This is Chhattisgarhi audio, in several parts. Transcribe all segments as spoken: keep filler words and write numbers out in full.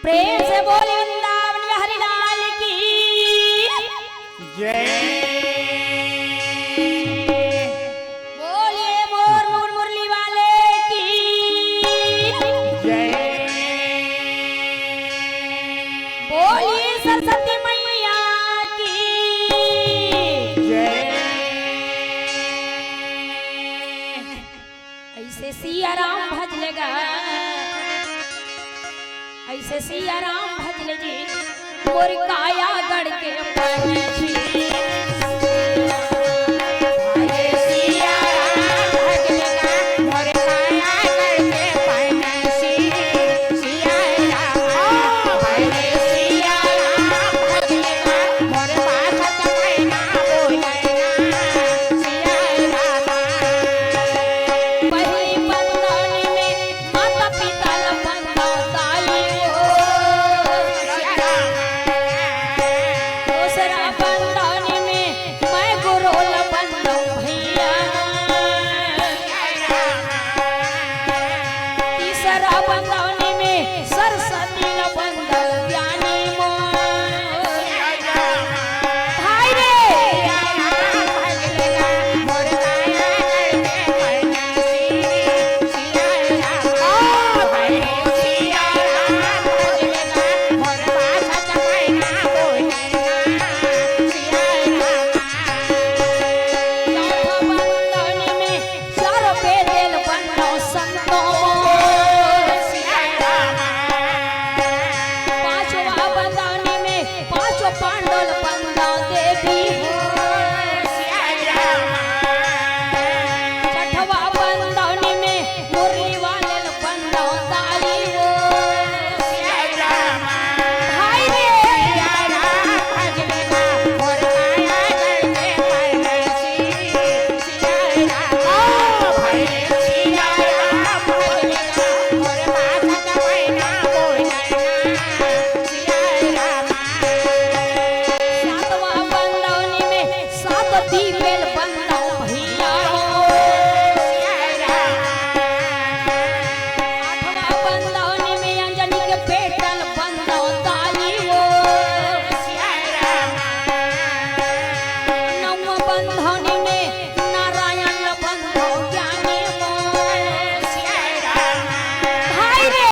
प्रेम से बोलिए वृंदावन बिहारी लाल की। जय। बोलिए मोर मोर मुरली वाले की। जय। बोलिए सरस्वती मैया की। जय। ऐसे सिया राम भज लेगा, ऐसे सिया राम भज ले जी, मोर काया गढ़ के पंछी। अरे सिया राम भज लेगा, मोर काया गढ़ के पंछी। सिया राम, अरे सिया राम भज लेगा, मोर बात मैना बोले ना। सिया राम। पहली बंदौनी में माता पिता ल बंदौताई हो। दूसरा बंदौनी में मैं गुरु ल बंदौ भैया। तीसरा बंदौनी में सरस्वती ल बंदौ ज्ञानी मोर। हाय रे। पांचवा बंदौनी में पांचों पांडव ल बंदौ देवी हो। सिया राम। छठवा बंदौनी में मुरली वाले ल बंदौ दाई हो। सिया राम। हाय रे। सिया राम भज लेगा, मोर काया गढ़ के परदेसी। सिया राम। ओ भाई सिया राम भज लेगा, मोर बात मैना बोले ना। सिया राम। सातवां बंदौनी में सात दीपे ल बंदौ भैया हो। आठवां बंदौनी में अंजनी के बेटा ल बंदौ दाई हो। नौवां बंदौनी में नारायण ल बंदौ ज्ञानी मोर। हाय रे।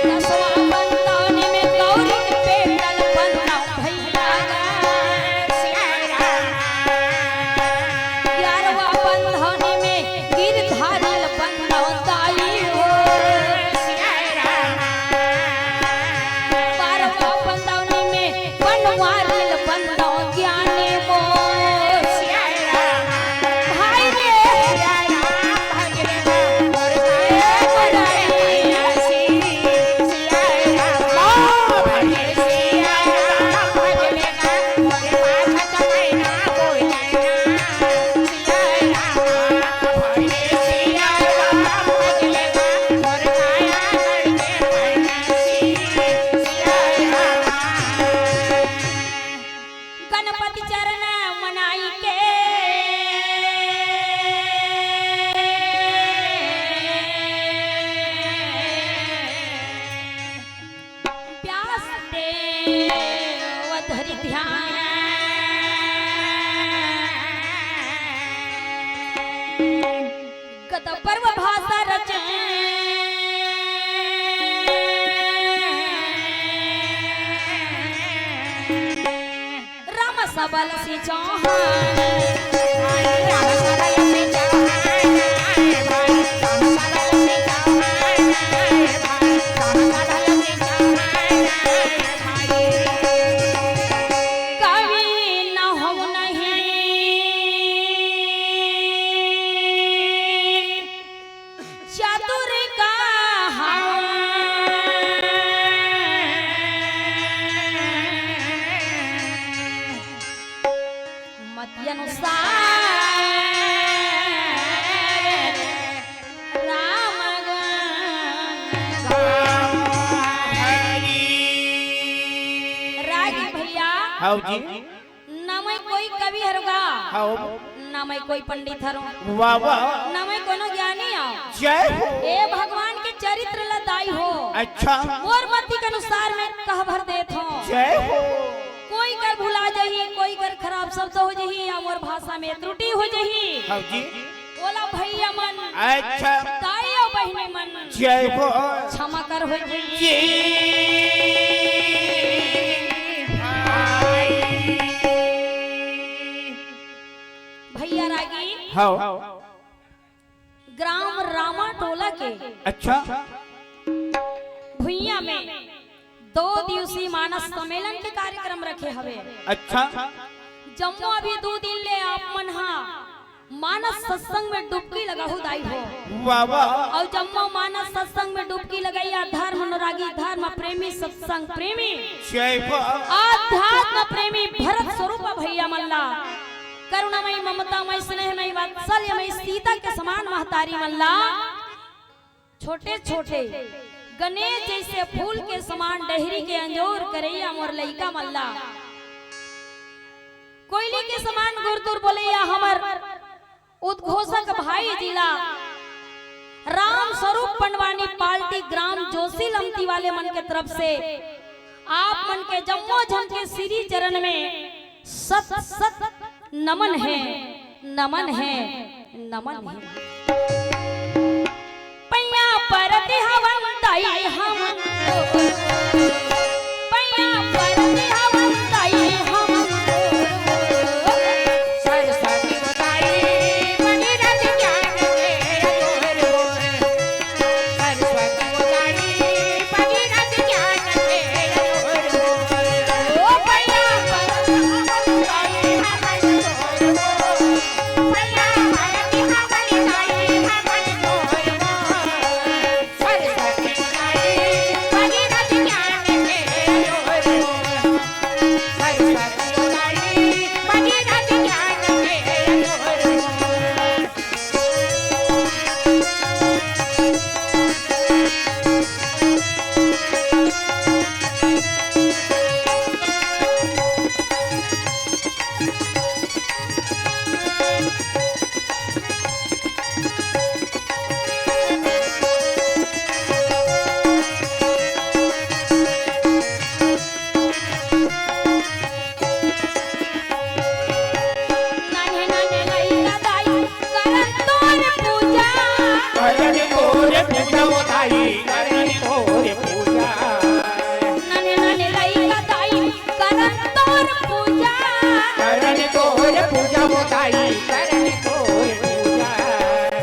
दसवां बंदौनी में गौरी के बेटा ल बंदौ भैया गा। ग्यारहवां बंदौनी में गिरधारी ल बंदौ दाई हो। बारहवां बंदौनी में बनवारी ल बंदौ ज्ञानी मोर। हाय रे। गणपति चरण मनाई के व्यास देव धरि ध्यान। गत पर्व भाषा रच राम सबल सिंह चौहान। कवि न हो नहीं चतुर कहाऊं। मति अनुसार हव जी। ना मैं कोई कवि हरँव गा, हव। ना मैं कोई पंडित हरँव, वाह, वाह। ना मैं कोनो ज्ञानी आँव। जय हो। ए भगवान के चरित्र ला दाई हो। अच्छा। मोर मति के अनुसार मैं कह भर देत हँव। जय हो। कोई कर भुला जाही, कोई कर खराब शब्द हो जाही या मोर भाषा में त्रुटि हो जाही। हव जी। ओला भैया मन, अच्छा। दाई अउ बहिनी मन, जय हो। क्षमा कर हो जी। जी। भैया रागी, हव। ग्राम रामा टोला के, अच्छा। भुइयां में दो दिवसीय मानस सम्मेलन के कार्यक्रम रखे हवे। अच्छा। जम्मो अभी दू दिन ले आप मन हा मानस सत्संग में डुबकी लगाहू दाई हो। वाह, वाह। अउ जम्मो मानस सत्संग में डुबकी लगइया धर्म अनुरागी, धर्म प्रेमी, सत्संग प्रेमी, जय हो। आध्यात्म प्रेमी भरत स्वरूप भैया मन ला, करुणामयी, ममतामयी, स्नेहमयी, वात्सल्यमयी सीता के समान महतारी मन ला, छोटे छोटे गणेश जइसे फूल के समान डहरी के अंजोर करइया मोर लइका मन ला, कोयली के समान गुरतुर बोलइया हमर उद्घोषक भाई जी ला राम स्वरूप पंडवानी पार्टी ग्राम जोशी लमती वाले मन के तरफ से आप मन के जम्मो झन के श्री चरण में सत सत नमन हे, नमन हे, नमन हे। पैया परत हवन दाई हम, पैया परत हवन दाई हम। सरस्वती गोसाई भगीरथ ज्ञान के अजोर हो। सरस्वती गोसाई भगीरथ ज्ञान के अजोर हो। ओ पैया परत हवन दाई हमन तोर हो। पैया परत हवन दाई हमन तोर हो। नन्हे नन्हे लइका दाई करन तोर पूजा। करन तोर पूजा ओ दाई, करन तोर पूजा। नन्हे नन्हे लइका दाई करन तोर पूजा। करन तोर पूजा ओ दाई, करन तोर पूजा।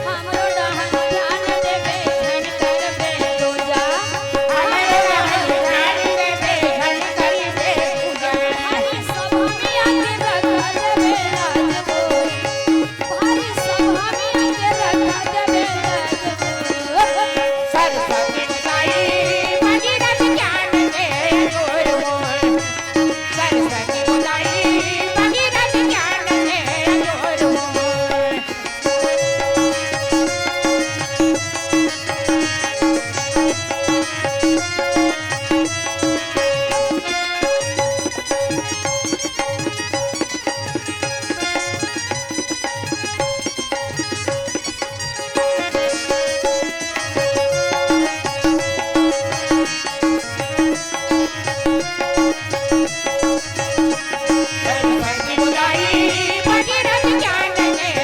हमरो डहन ध्यान देबे, झन करबे दूजा। हमरो डहन ध्यान देबे, झन करबे दूजा। भारी सभा में आके रखा देबे लाज मोर। भारी सभा में आके रखा देबे लाज मोर। सरस्वती गोसाई भगीरथ ज्ञान के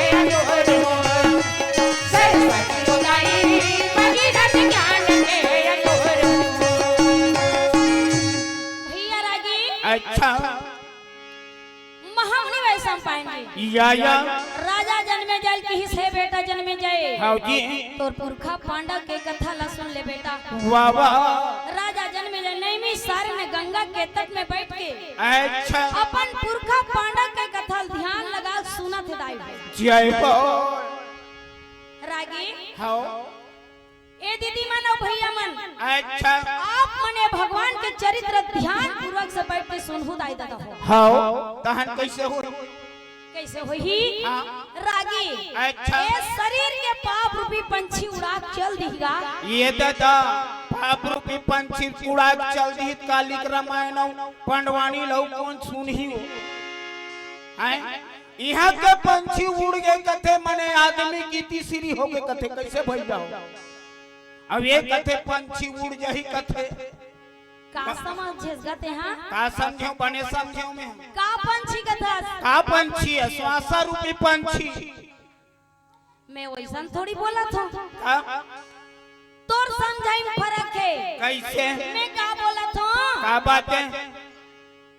अजोर हो। सरस्वती गोसाई भगीरथ ज्ञान के अजोर हो। भैया रागी। अच्छा। महामुनि वैशंपायन जी। या, या। राजा जनमेजय ल किहिस, "हे बेटा जनमेजय, हव जी। तोर पुरखा पांडव के कथा ला सुन ले बेटा।" वाह, वाह। राजा जनमेजय नैमिषारण्य गंगा के तट में बैठ के अच्छा। अपन पुरखा पांडव के कथा ल ध्यान लगा सुनत हे दाई। जय हो। रागी। हव। ए दीदी मन अउ भैया मन, अच्छा। आप मन ए भगवान के चरित्र ध्यान पूर्वक से बैठ के सुनहू दाई ददा हो। हव, तहन कइसे होही? कइसे होही? हाँ। रागी, अच्छा। ए शरीर के पाप रूपी पंछी उड़ा के चल दिही गा। ए ददा, पाप रूपी पंछी उड़ा के चल दिही, कालिक रामायण अउ पंडवानी ल अउ कोन सुनही हो? हैं? इहाँ के पंछी उड़ गे कथे, मने आदमी गीति सिरी हो गे कथे, कइसे भइया हो? अब ये कथे पंछी उड़ जाही कथे। का समझेस गा तेहा? का समझेंव, बने समझेंव मैं। का पंछी कथस? का पंछी हे? श्वासा रूपी पंछी। मैं वइसन थोड़ी बोलत हँव। का? तोर समझई म फरक हे। कइसे? मैं का बोलत हँव? का बात हे?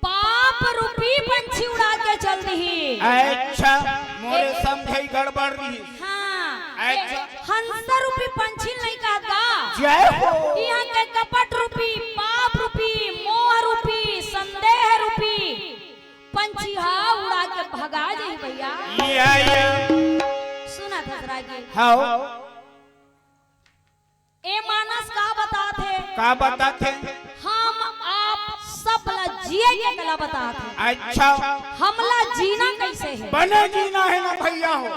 पाप रूपी पंछी उड़ा के चल दिही। अच्छा, मोरे ए- समझई गड़बड़ रिहिस। हाँ। अच्छा। ए- हंस रूपी पंछी ल नइ कहत गा। जय हो। इहाँ के कपट रूपी, पाप रूपी, मोह रूपी, संदेह रूपी पंछी हा उड़ा के भगा जाही भइया। या, या। सुनत हस रागी? हव। ए मानस का बतात हे? का बतात हे? हम आप सब ला जिए के कला बतात हे। अच्छा। हमला जीना कइसे हे? बने जीना हे ना भइया हो।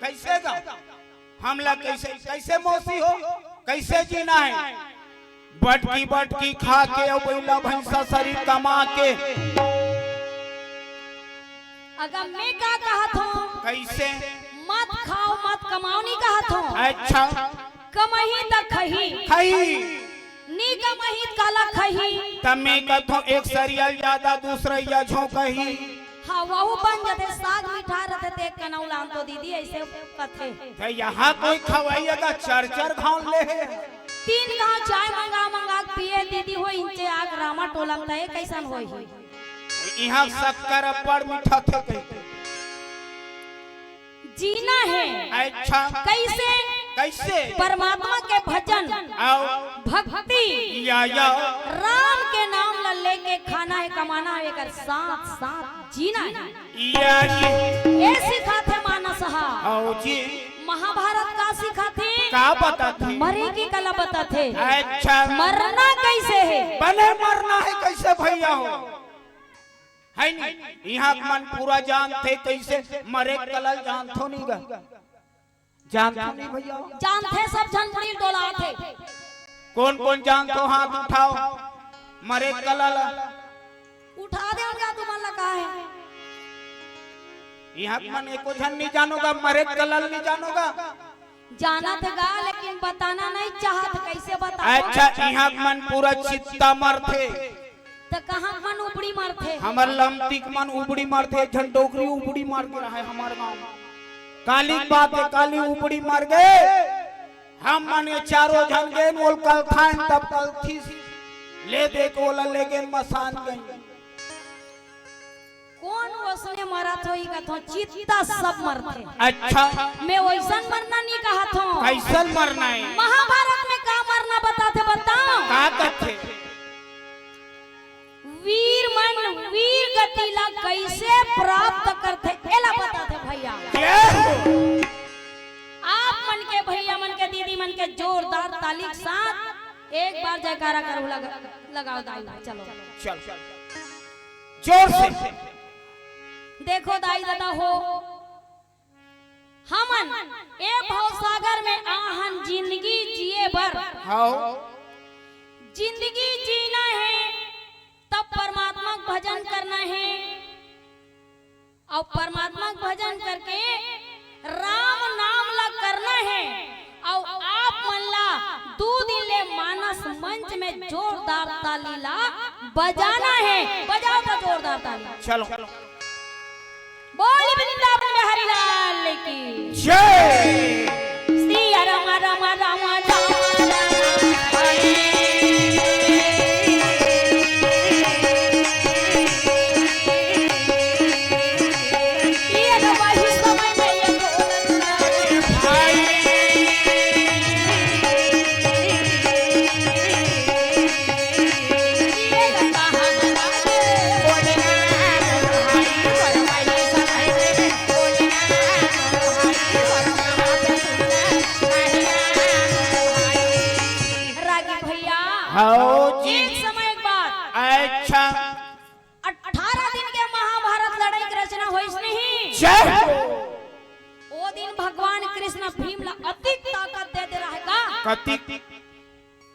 कइसे गा? हमला कइसे, कइसे मौसी हो? कइसे जीना हे? बटकी बटकी खा के अउ बइला भइँसा सरीर कमा के। अगर मैं का कहत हँव? कइसे? मत खाव, मत कमाव नइ कहत हँव। अच्छा। कमही त खही। खही। नी कमही त काला खही। त मैं कथँव एक सरिया ल जादा दूसरइया झोंकही। हाँ, वहू बन जाथे, साग मीठा रथे, त एक कनऊ लान तो दीदी अइसे कथे। त इहाँ कोई खवइया गा चार चार घाँव ले हे। तीन घाँव चाय मंगा मंगा के पिए दीदी हो, इंचे आग रामा टोला म त ए कइसन होही? इहाँ शक्कर अब्बड़ मीठा थे कहिके। जीना हे। अच्छा। कइसे? कइसे? परमात्मा के भजन, अउ भक्ति, या, या। राम के नाम ल लेके खाना हे, कमाना हे, एकर साथ साथ जीना हे। या जी। ए सिखाथे मानस हा। अउ जी। महाभारत का सिखाथे? का बताथे? मरे के कला बताथे। अच्छा। मरना कइसे हे? बने मरना हे कइसे भइया हो? हे नी? इहाँ के मन पूरा जानथे कइसे मरे के कला ल जानथो नी गा? जानथो नी भइया? जानथे, सब झन मुड़ी ल डोलाथे। कोन कोन जानथो हाथ उठाव। मरे के कला ल उठा देव गा तुमन ला का हे? इहाँ के मन एको झन नी जानो गा, मरे के कला ल नी जानो गा। जानत गा, लेकिन बताना नइ चाहत, कइसे बतावँव? अच्छा, इहाँ के मन पूरा चित्ता मरथे। त कहाँ के मन उपड़ी मरथे? हमर लमती के मन उपड़ी मरथे, एक झन डोकरी उपड़ी मर गे रहय हमर गाँव म। काली के बात हे, काली उपड़ी मर गे। हम मन ये चारों झन गेन, ओला कलथाएन, तब कलथिस। ले दे के ओला ले गेन मसान गइन। कोन ओसने मरत होही कथँव, चित्ता सब मरथे। अच्छा। मैं ओइसन मरना नी कहत हँव। कइसन मरना हे? महाभारत में का मरना बताथे, बतावँव? का कथे? वीर मन वीर गति ला कइसे प्राप्त करथे, एला बताथे भइया। जय हो। आप मन के भइया मन के, दीदी मन के जोरदार ताली के साथ एक बार जयकारा करो, लगा-, लगाओ दाई, चलो। चल। जोर से। देखो दाई ददा हो, हमन ए भवसागर में आहन जिंदगी जिए बर। हव। जिंदगी जीना हे, तब परमात्मा के भजन करना हे। अउ परमात्मा के भजन करके राम नाम ला करना हे। अउ आप मन ला दू दिन ले मानस मंच में जोरदार ताली ला बजाना हे। बजाओ तो जोरदार ताली। चलो। बोल वृंदावन बिहारी लाल की जय। सिया राम राम राम राम राम। ये तो वही समय में ये तो भाई। रागी भैया, हाँ जी। एक समय एक बात। अच्छा। अठारह दिन के महाभारत लड़ाई के रचना होइस नहीं। जय हो। ओ दिन भगवान कृष्ण भीम ला अतिक ताकत दे दे रहे का। कतिक?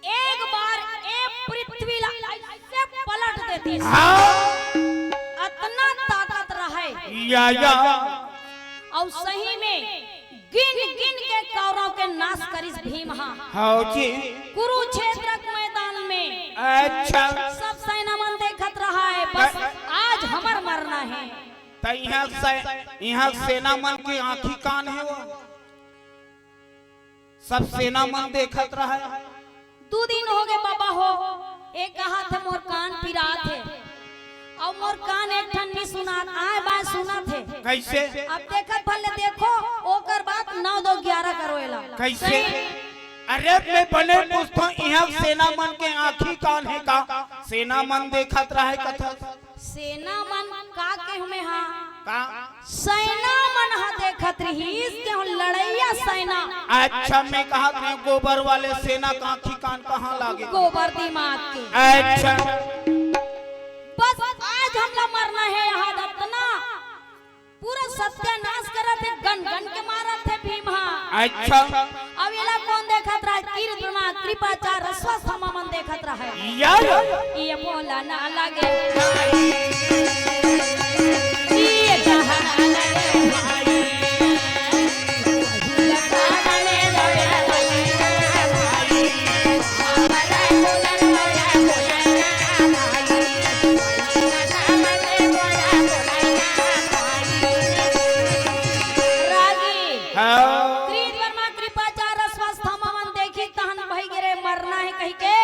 एक बार हाँ। अतना ताकत रहय। या, या। अउ सही में गिन गिन के कौरव के नाश करिस भीम हा। हव जी। कुरुक्षेत्र के मैदान में अच्छा। सब सेना मन देखत रहय, बस क- आज हमर मरना हे। त इहाँ से, इहाँ सेना मन के आँखी कान हे वो। सब सेना मन देखत रहय। दू दिन होगे बाबा हो, ए कहत हे मोर कान पिरात हे, अउ मोर कान एक ठन नी सुनात, आय बाय सुनत हे। कइसे? अब देखत भले देखो, ओकर बाद नौ दो ग्यारह करो एला। कइसे? सही। अरे मैं बने पूछथों, इहाँ सेना मन के आँखी कान हे का? सेना मन देखत रहय कथस। सेना मन का केहूँ में हा? का? सेना मन हा देखत रहिस केहूँ लड़इया सेना। अच्छा, मैं कहत रहेंव गोबर वाले सेना के आँखी कान कहाँ लागे? गोबर दिमाग के। अच्छा। बस आज हमला मरना हे, यहाँ अतना पूरा सत्यानाश करत हे, गन गन के मारत हे भीम हा। अच्छा। अब एला कोन देखत रहय? कृत ब्रह्मा, कृपाचार्य, अश्वत्थामा मन देखत रहय। या, या। ये बोला ना लगे। ये कहा ना लगे। रागी। हाँ। कृत वर्मा कृपाचार्य अश्वत्थामा मन देखिस तहन भई गे रे मरना हे कहिके।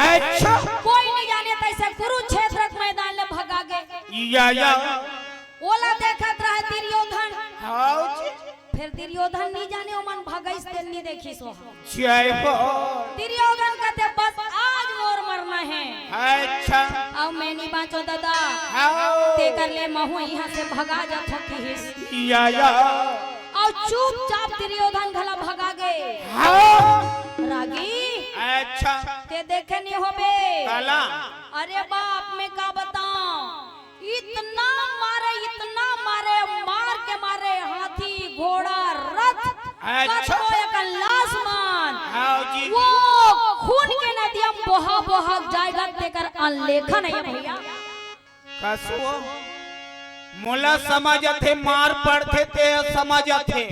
अच्छा। कोई नहीं जाने तइसे कुरुक्षेत्र के मैदान ले भगा गे। या, या। ओला देखत रहय दुर्योधन। हाँ जी। फेर दुर्योधन नहीं जाने ओमन भगइस तेन नहीं देखिस ओहा। जय हो। दुर्योधन कथे बस आज मोर मरना हे। अच्छा। अउ मैं नहीं बाँचों दादा। हाँ। तेकर ले महूँ इहाँ से भगा जाथों किहिस। या, या। अउ चुपचाप दुर्योधन घला भगा गे। हाँ। रागी। अच्छा। ते देखे नहीं होबे। काला। अरे बाप, मैं का बताऊं, इतना मारे, इतना मारे, मार के मारे, हाथी, घोड़ा, रथ, अच्छा। कतको एकर लाश मन, हाँ जी। वो खून के नदिया में बोहा बोहा जाय गा, तेकर अनलेखा नहीं हे भैया। कसो, मोला समझ आथे, मार पड़थे ते समझ आथे,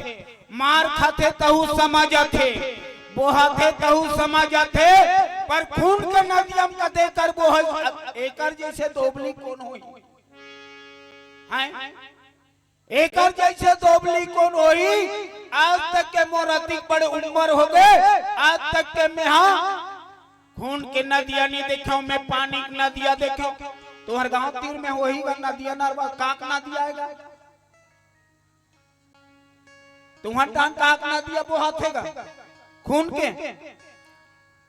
मार खाथे तहू समझ आथे, बोहाथे तहू समझ आथे, पर खून के नदिया में कते कर बोहय, एकर जइसे दोबली कोन होही? हैं? एकर जइसे दोबली कोन होही? आज तक के मोर अतिक बड़े उम्र होगे, आज तक के मेहा खून के नदिया नहीं देखेंव, मैं पानी के नदिया देखेंव। तुँहर गाँव तीर में होही गा नदिया नरवा, काक नदिया आय गा। तुँहर टांग काक नदिया बोहाथे गा। खून के।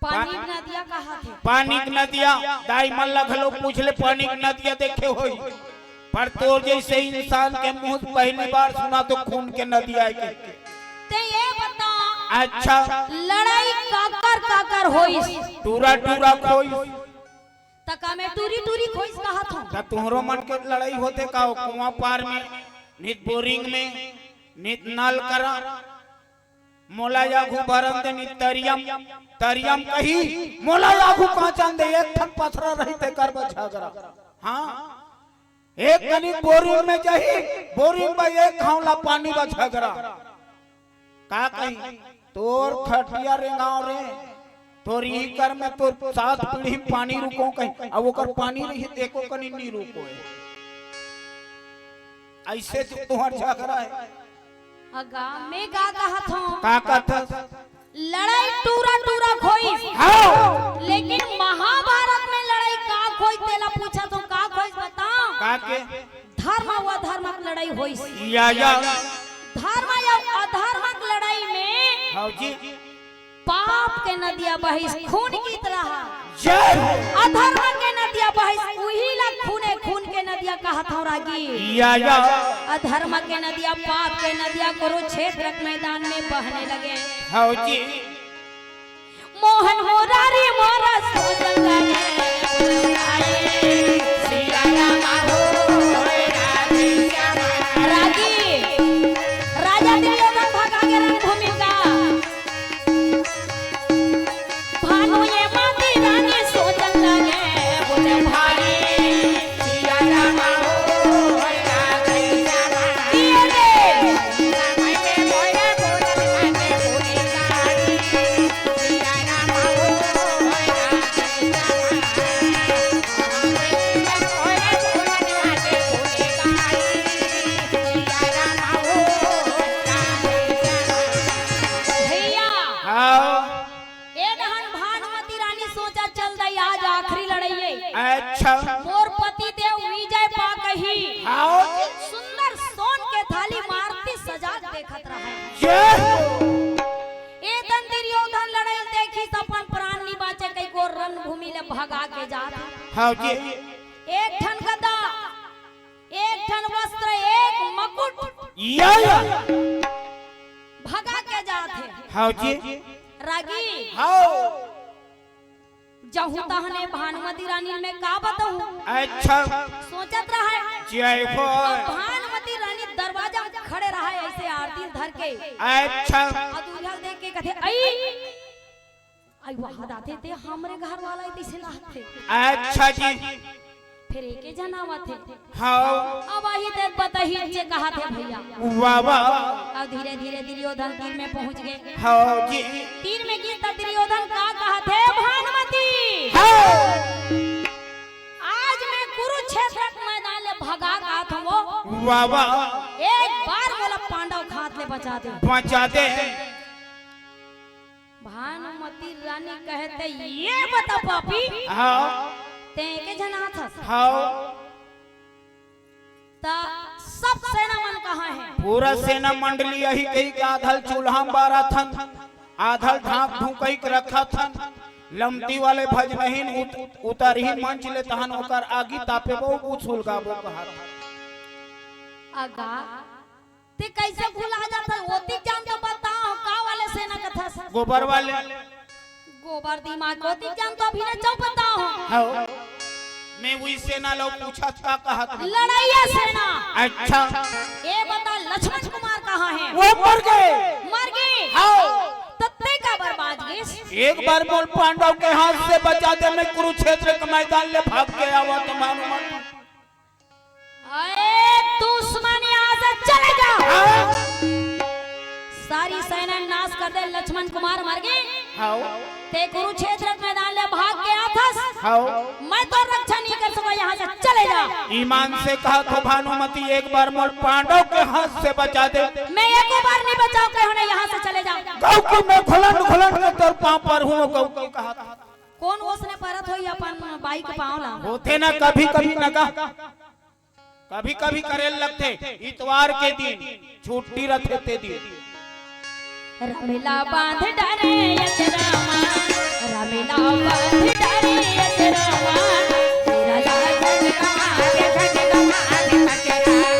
पानी के नदिया कहाथे। पानी के नदिया, दाई मन ला घलो पूछ ले, पानी के नदिया देखे होही। पर तोर जइसे इंसान के मुँह से पहली बार सुना तो खून के नदिया आय के। ते ये बता। अच्छा। लड़ाई काकर काकर होइस? टूरा टूरा होइस। त का मैं टूरी टूरी होइस कहत हँव? त तुँहरो मन के लड़ाई होथे का ओ कुआँ पार में, नित बोरिंग में, नित नल करा, मोला आघू भरन दे, नित तरियम, तरियम कही, मोला आघू काँचन दे, एक ठन पथरा रही तेकर बर झगरा। हाँ। एक कनी बोरिंग में जाही, बोरिंग में एक घाँव ला पानी बर झगरा। का कही, तोर खटिया रेंगाव रे, तोर इही कर में तोर सात पीढ़ी में पानी रुको कही, अब ओकर पानी रही त एको कनी नी रुको हे। अइसे तो तुँहर झगरा हे। अगा, मैं का कहत हँव? का कहत हस? लड़ाई टूरा टूरा होइस। हाँ। लेकिन महाभारत में लड़ाई का होइस तेला पूछत हँव, का होइस बता? का के? धर्म अउ अधर्म के लड़ाई होइस। या, या। धर्म अउ अधर्म के लड़ाई में हाँ जी। पाप के नदिया बहिस, खून की तरह। जय हो। अधर्म के नदिया बहिस, उही ला खूने खून के नदिया कहत हँव रागी। या, या। अधर्म के नदिया, पाप के नदिया कुरुक्षेत्र के मैदान में बहने लगे। हाँ जी। मोहन मुरारी मोरा सोचन लगे। रागी, राजा दुर्योधन भगा के रणभूमि का। भानु ये माती रानी सोचन लगे, बोले भाई। अच्छा। मोर पति देव विजय पा कही। हाँ। सुंदर सोन के थाली मारती सजा के देखत रहय। जय हो। ए दन दुर्योधन लड़ई देखिस त अपन प्राण नि बाँचे कहिके रणभूमि ले भगा के जात हे। हाँ जी। एक ठन गदा, एक ठन वस्त्र, एक मुकुट या, या। भगा के जात हे। हाँ जी। रागी। हाँ। जहूँ तहने भानुमती रानी ल मैं का बताहूँ। अच्छा। सोचत रहय। जय हो। अब भानुमती रानी दरवाजा में खड़े रहय, अइसे आरती धर के। अच्छा। अउ दूरिहा देख के कथे, "अई, अई, वहाँ दाते ते हमरे घर वाला ही तइसे लागथे।" अच्छा जी। फेर एके झन आवत हे। हाँ। अब अही दे बताही जे कहत हे भइया। वाह, वाह। अउ धीरे-धीरे दुर्योधन तीर में पहुँच गे। हाँ जी। तीर में गिस त दुर्योधन का कहत हे, "भानुमती, हाँ। आज मैं कुरुक्षेत्र के मैदान ले भगा के आत हँव। वाह, वाह। एक बार मोला पांडव के हाथ ले बचा दे।" बचा दे। भानुमती रानी कहे, "ते ये बता पापी, हाँ। ते एके झन आत हस?" हाँ। त सब सेना मन कहाँ हे? पूरा सेना मंडली अही कहिके आधा ल चूल्हा म बारत हन, आधा ल ढाँक ढुकई के रखत हन। लमती वाले भजनहीन उत-, उतरही मंच ले तहन ओकर आगी तापेबो, कुछ सुलगाबो कहत। अगा, ते कइसे भुला जाथस? ओतिक झन तो बताओ, का वाले सेना कथस? गोबर वाले। गोबर दिमाग, ओतिक झन तो अभी न चौ बताओ। हाँ। मैं वही सेना लो पूछत का कहत हूँ। लड़इया सेना। अच्छा। ए बता, लक्ष्मण कुमार कहाँ हे? वो मर गे। मर गे? हाँ। त ते काबर बाँच गेस? एक बार मोला पांडव के हाथ से बचा दे, मैं कुरुक्षेत्र के मैदान ले भाग के आवत हँव। अरे दुश्मन, यहाँ से चले जा। हाँ। सारी सेना नाश कर दे, लक्ष्मण कुमार मर गे। हाँ। ते कुरुक्षेत्र के मैदान ले भाग के आथस। हाँ। मैं तोर रक्षा नहीं कर सकँव, यहाँ से चले जा। ईमान से कहत हँव भानुमती, एक बार मोला पांडव के हाथ से बचा दे। मैं एको बार नहीं बचाव कहेंव ना, यहाँ से चले जा। गऊ की मैं घुलंड घुलंड के तोर पाँव परहूँ, गऊ की कहत। कोन ओसने परत होही अपन बाई के पाँव ला? होथे ना कभी-कभी नगा, कभी-कभी करे लगथे, इतवार के दिन छुट्टी रथे ते दिन। रमेला बांध डारे अजरामा, रमेला बांध डारे अजरामा, तेरा लाल झंडा मारे, झंडा मारे, झंडा मारे।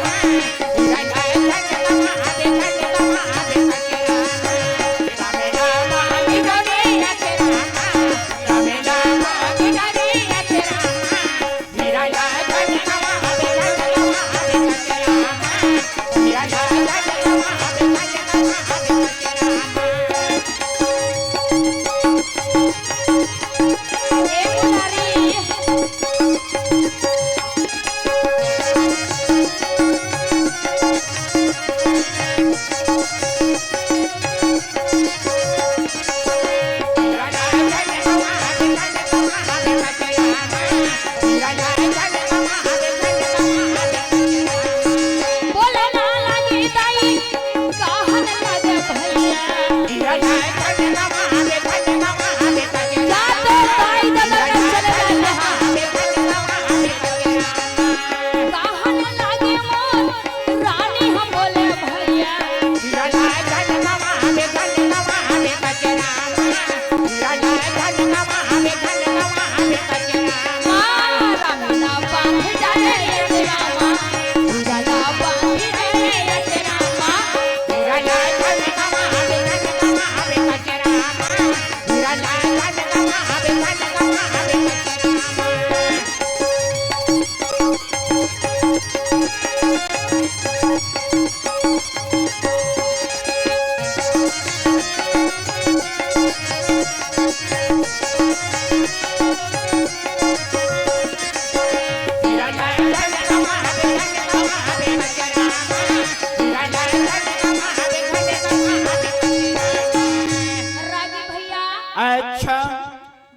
रागी भैया। अच्छा।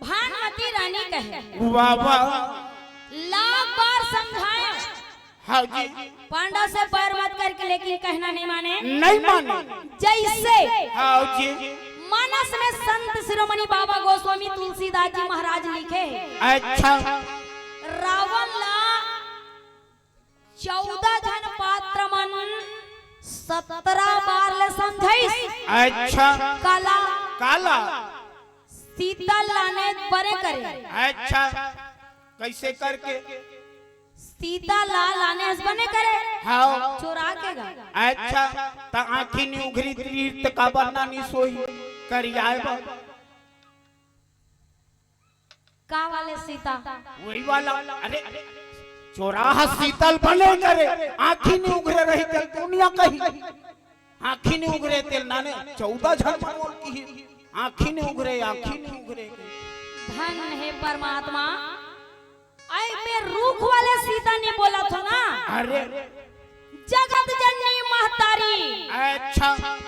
भानुमती रानी कहे। वाह, वाह। लाख बार समझाया। हाँ जी। पांडव से बैर मत करके, लेकिन कहना नहीं माने। नहीं माने। जैसे हाँ जी। मानस में संत शिरोमणि बाबा गोस्वामी तुलसीदास जी महाराज लिखे हैं। अच्छा। सतरा बार ले समझाइस। अच्छा। काला? काला? सीतल लाने बने करे। अच्छा, कैसे करके? सीतल ला लाने हस बने करे। हाँ। चोरा के गा। अच्छा, त आँखी नी उघरी तीर त काबर ना नी सोई करियाए बा। का वाले सीता? वही वाला। अरे, चोराहा सीतल बने करे, आँखी नी उघरे रही त दुनिया कही। आँखी नी उघरे तेल नाने चौदह झन मन बोल की। आँखी नी उघरे, आँखी नी उघरे। धन हे परमात्मा, ऐ मैं रूख वाले सीता नी बोलत हो ना। अरे। जगत जननी महतारी। अच्छा।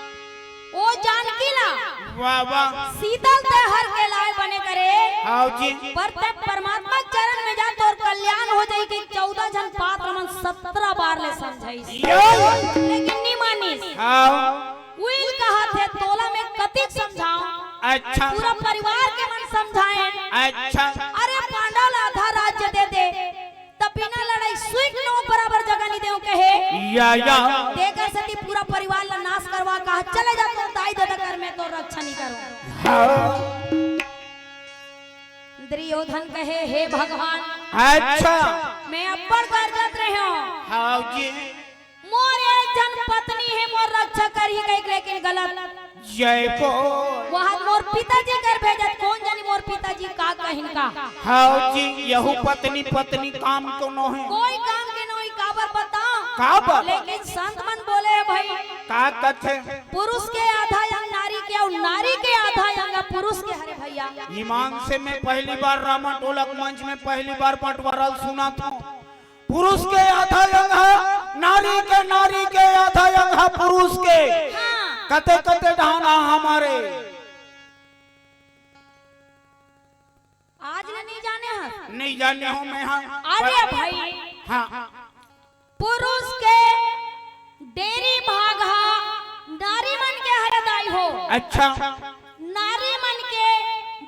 ओ जानकी ला। वाह, वाह। सीतल ते हर के लाए बने करे। हाँ जी। पर ते परमात्मा चरण में जा, तोर कल्याण हो जाई कि चौदह झन पात्र मन सतरा बार ले समझाइस। यो। लेकिन नी मानिस। हाँ। उइल कहत हे, तोला मैं कतिक समझाऊं? अच्छा। पूरा परिवार के मन समझाए। अच्छा। अरे पांडव ला आधा राज्य दे दे। त बिना लड़ाई सुई के नोक बराबर जगह नी देव कहे। या, या। तेकर सेती पूरा परिवार ला नाश करवा कहा, चले जा तोर दाई ददा कर, मैं तोर रक्षा नी करूं। हाँ। दुर्योधन कहे, हे भगवान। अच्छा। मैं अब्बड़ गरजत रहेंव। हाँ जी। मोर एक झन पत्नी हे, मोर रक्षा करही कहिके, लेकिन गलत। जय बोल। वहाँ मोर पिताजी कर भेजत, कोन जानी मोर पिताजी का कहिन का। हाँ जी, यहू पत्नी, पत्नी काम के नोहे। कोई काम के नोहे, काबर बताओ? काबर? लेकिन संत मन बोले हे भाई, का कथे? पुरुष के आधा अंग नारी के, अउ नारी के आधा अंग पुरुष के हरे भैया। ईमान से मैं पहली बार रामा टोला के मंच में पहली बार बंटवारा ल सुनत हंव। पुरुष के आधा अंग ह नारी के, नारी के आधा अंग ह पुरुष के। हाँ। कते कते डहान ह हमरे। आज ले नहीं जाने हस? नहीं जाने हंव मैं, हाँ। अरे भाई। हाँ। पुरुष के डेरी भाग ह नारी मन के हरे दाई हो। अच्छा। नारी मन के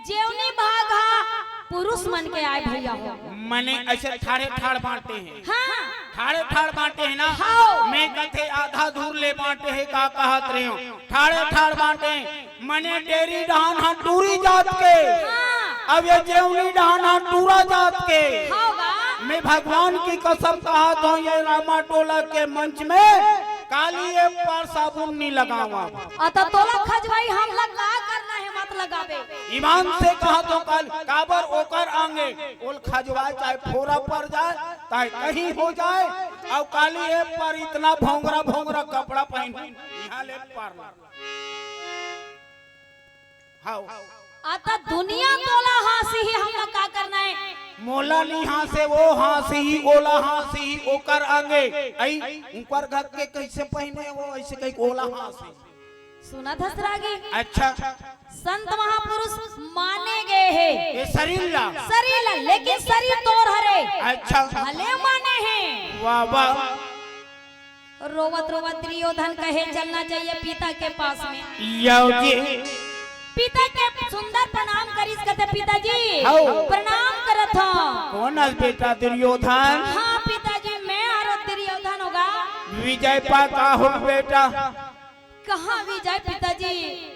जेवनी भाग ह पुरुष मन के आय भैया हो। मने ऐसे ठाड़े ठाड़ बांटे हे। हाँ। ठाड़े ठाड़ बांटे हे ना? हाँ। मैं कथे आधा दूर ले बांटे हे, का कहत रहेंव? ठाड़े ठाड़ बांटे हे। मने डेरी डहान ह टूरी जात के। हाँ। अब ये जेवनी डहान ह टूरा जात के। हाँ गा। मैं भगवान की कसम कहत हंव, ये रामा टोला के मंच में काली ये पार साबुन नी लगावा। अत तोला खजवाई, हमला का करना हे, मत लगाबे। ईमान से कहत हंव काल, काबर ओकर आंगे, ओल खजवाए चाहे फोरा पर जाए, चाहे कहीं हो जाए, अउ काली ये पर इतना भोंगरा भोंगरा कपड़ा पहिन, इहाँ ले पार ला। हाव। अत दुनिया तोला हाँसही, हमला का करना हे? मोला नी हाँसे, वो हाँसही, ओला हाँसही, ओकर आंगे। अई, ऊपर घर के कैसे पहिने वो, ऐसे कहिके ओला हाँसही। सुनत हस रागी? अच्छा। संत महापुरुष माने गे हे। ये शरीर ला। शरीर ला, लेकिन शरीर तोर हरे। अच्छा। भले माने हे। वाह, वाह। रोवत रोवत दुर्योधन कहे, "चलना चाहिए पिता के पास में।" याव जी। पिता के सुंदर प्रणाम करिस, कथे, "पिताजी, हौ। प्रणाम करत हंव।" कोन अस बेटा दुर्योधन? हाँ पिताजी, मैं हरों दुर्योधन हों गा। विजय पा का हो बेटा? कहाँ विजय पिताजी?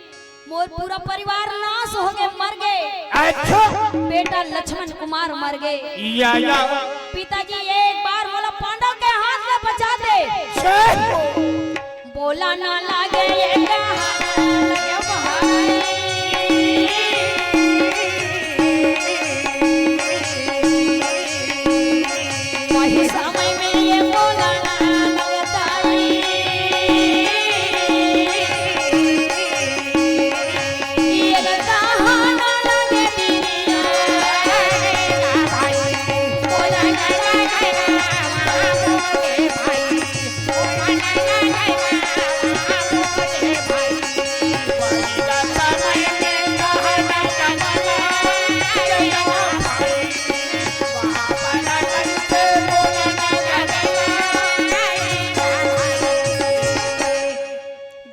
मोर पूरा परिवार नाश हो गे, मर गे। अच्छा। बेटा लक्ष्मण कुमार मर गे। या, या। पिताजी एक बार मोला पांडव के हाथ ले बचा दे। जय हो। बोला ना लागे ये कहा लगे भाई। वही समय में ये बोला ना लगता है। ये लगता है ना लगे दुनिया। बोला ना लगे भाई।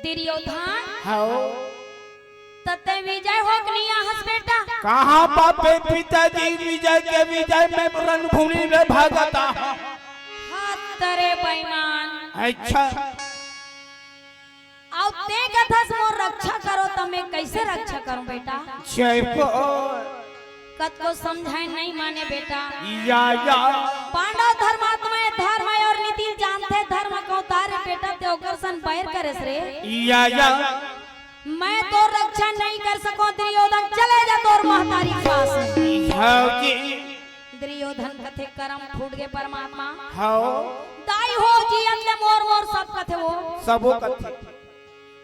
दुर्योधन। हौ। त तैं विजय होक नइ आहस बेटा। कहाँ पाबे पिताजी विजय के, विजय में रणभूमि में भागत आहूँ। हत रे बेईमान। अच्छा। ते कथस मोर रक्षा करो, त मैं कैसे रक्षा करूं बेटा? जय हो। कतको समझाए नहीं माने बेटा। या, या। पांडव धर्मात्मा हे, धर्म हे और नीति जानथे, धर्म के अवतार हे बेटा, ते ओकर सन बैर करेस रे। या, या। मैं तोर रक्षा नहीं कर सकों दुर्योधन, चले जा तोर महतारी के पास। हव जी। दुर्योधन कथे करम फूट गे परमात्मा। हव। दाई हो जी अंत ले मोर मोर सब कथे वो। सबो कथे।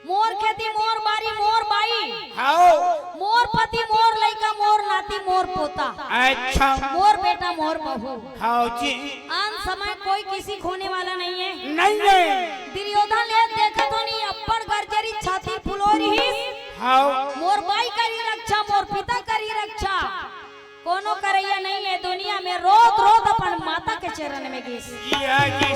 मोर खेती मोर बारी मोर बाई। हव। मोर पति मोर लइका मोर नाती मोर पोता। अच्छा। मोर बेटा मोर बहू। हव जी। अंत समय कोई किसी को होने वाला नहीं है। नहीं है। दुर्योधन ले देखत हो नहीं, अब्बड़ गरजरी छाती फुलो रहिस। हव। मोर बाई करी रक्षा, मोर पिता करी रक्षा। कोनो करइया नहीं है दुनिया में, रोत रोत अपन माता के चरण में गिस। या जी।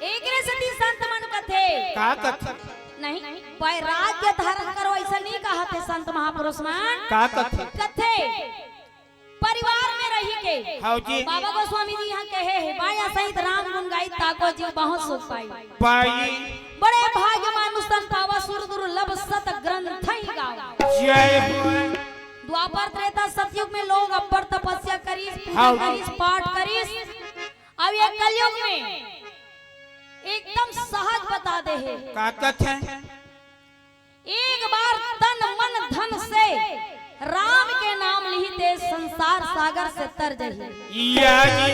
एकरे सेती संत मन कथे। का कथे? नहीं, वैराग्य धारण करो, ऐसा नहीं कहा थे संत महापुरुष मन। का कथे? कथे, परिवार में रही के। हव जी। बाबा गोस्वामी जी यहाँ कहे हे, बाया सहित राम गुण गाई, ताको जीव बहुत सुख पाई। पाई। बड़े भाग्य मानुष तन पावा, सुर दुर्लभ सत ग्रंथ ही गावा। जय हो। द्वापर त्रेता सतयुग में लोग अब्बड़ तपस्या करिस, पूजा हव। करिस, पाठ करिस। अब ये कलयुग में एकदम सहज बता दे हे। का कथे? एक बार तन मन धन से राम के नाम लिही ते संसार सागर से तर जही। या जी।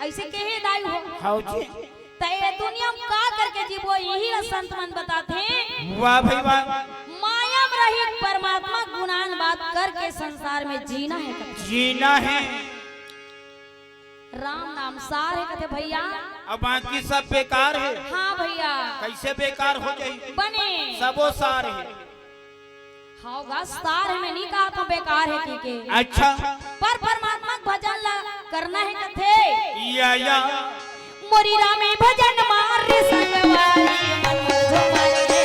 ऐसे कहे दाई हो। हव जी। त ये दुनिया में का करके जीबो, यही ला संत मन बताथे। वाह भाई वाह। माया में रही परमात्मा गुणान बात करके संसार में जीना है। जीना है। राम नाम सार हे कथे भैया। अब बाकी सब बेकार हे। हाँ भैया। कैसे बेकार हो जाही? बने। सबो सार हे। हव गा, सार हे, मैं नहीं कहा था बेकार हे कहिके। अच्छा। पर परमात्मा के भजन ला करना हे कथे। या, या। मोरी रामे भजन मार रे संगवारी, मन झूमर रे।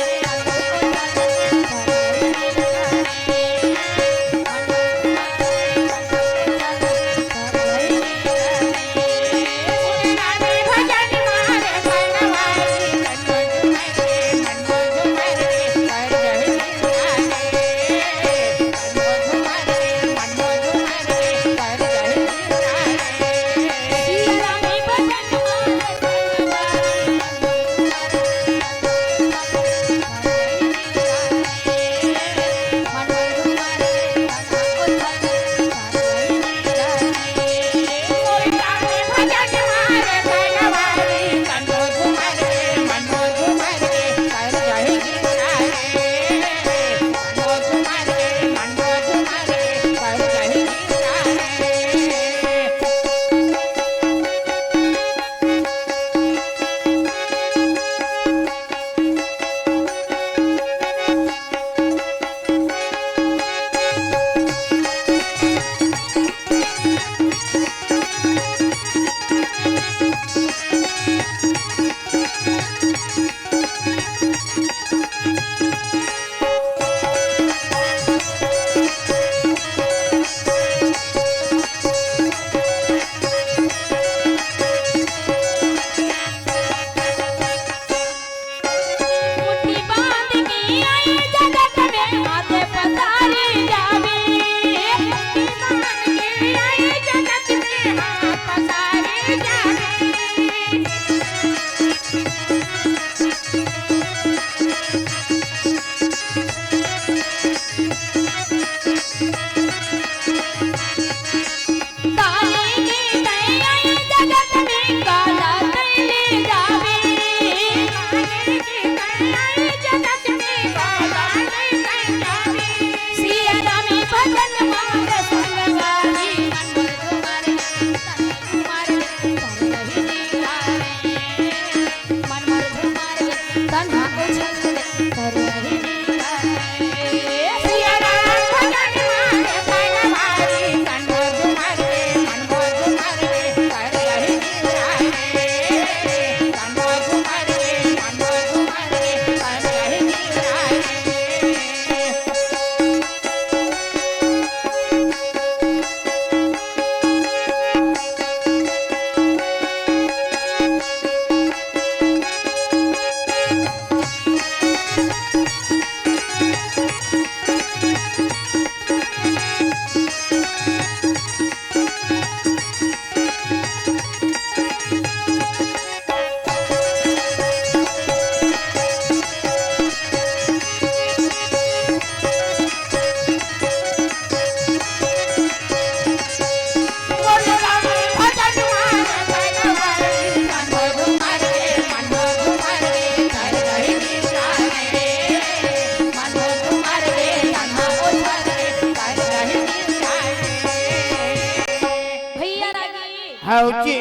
हव जी।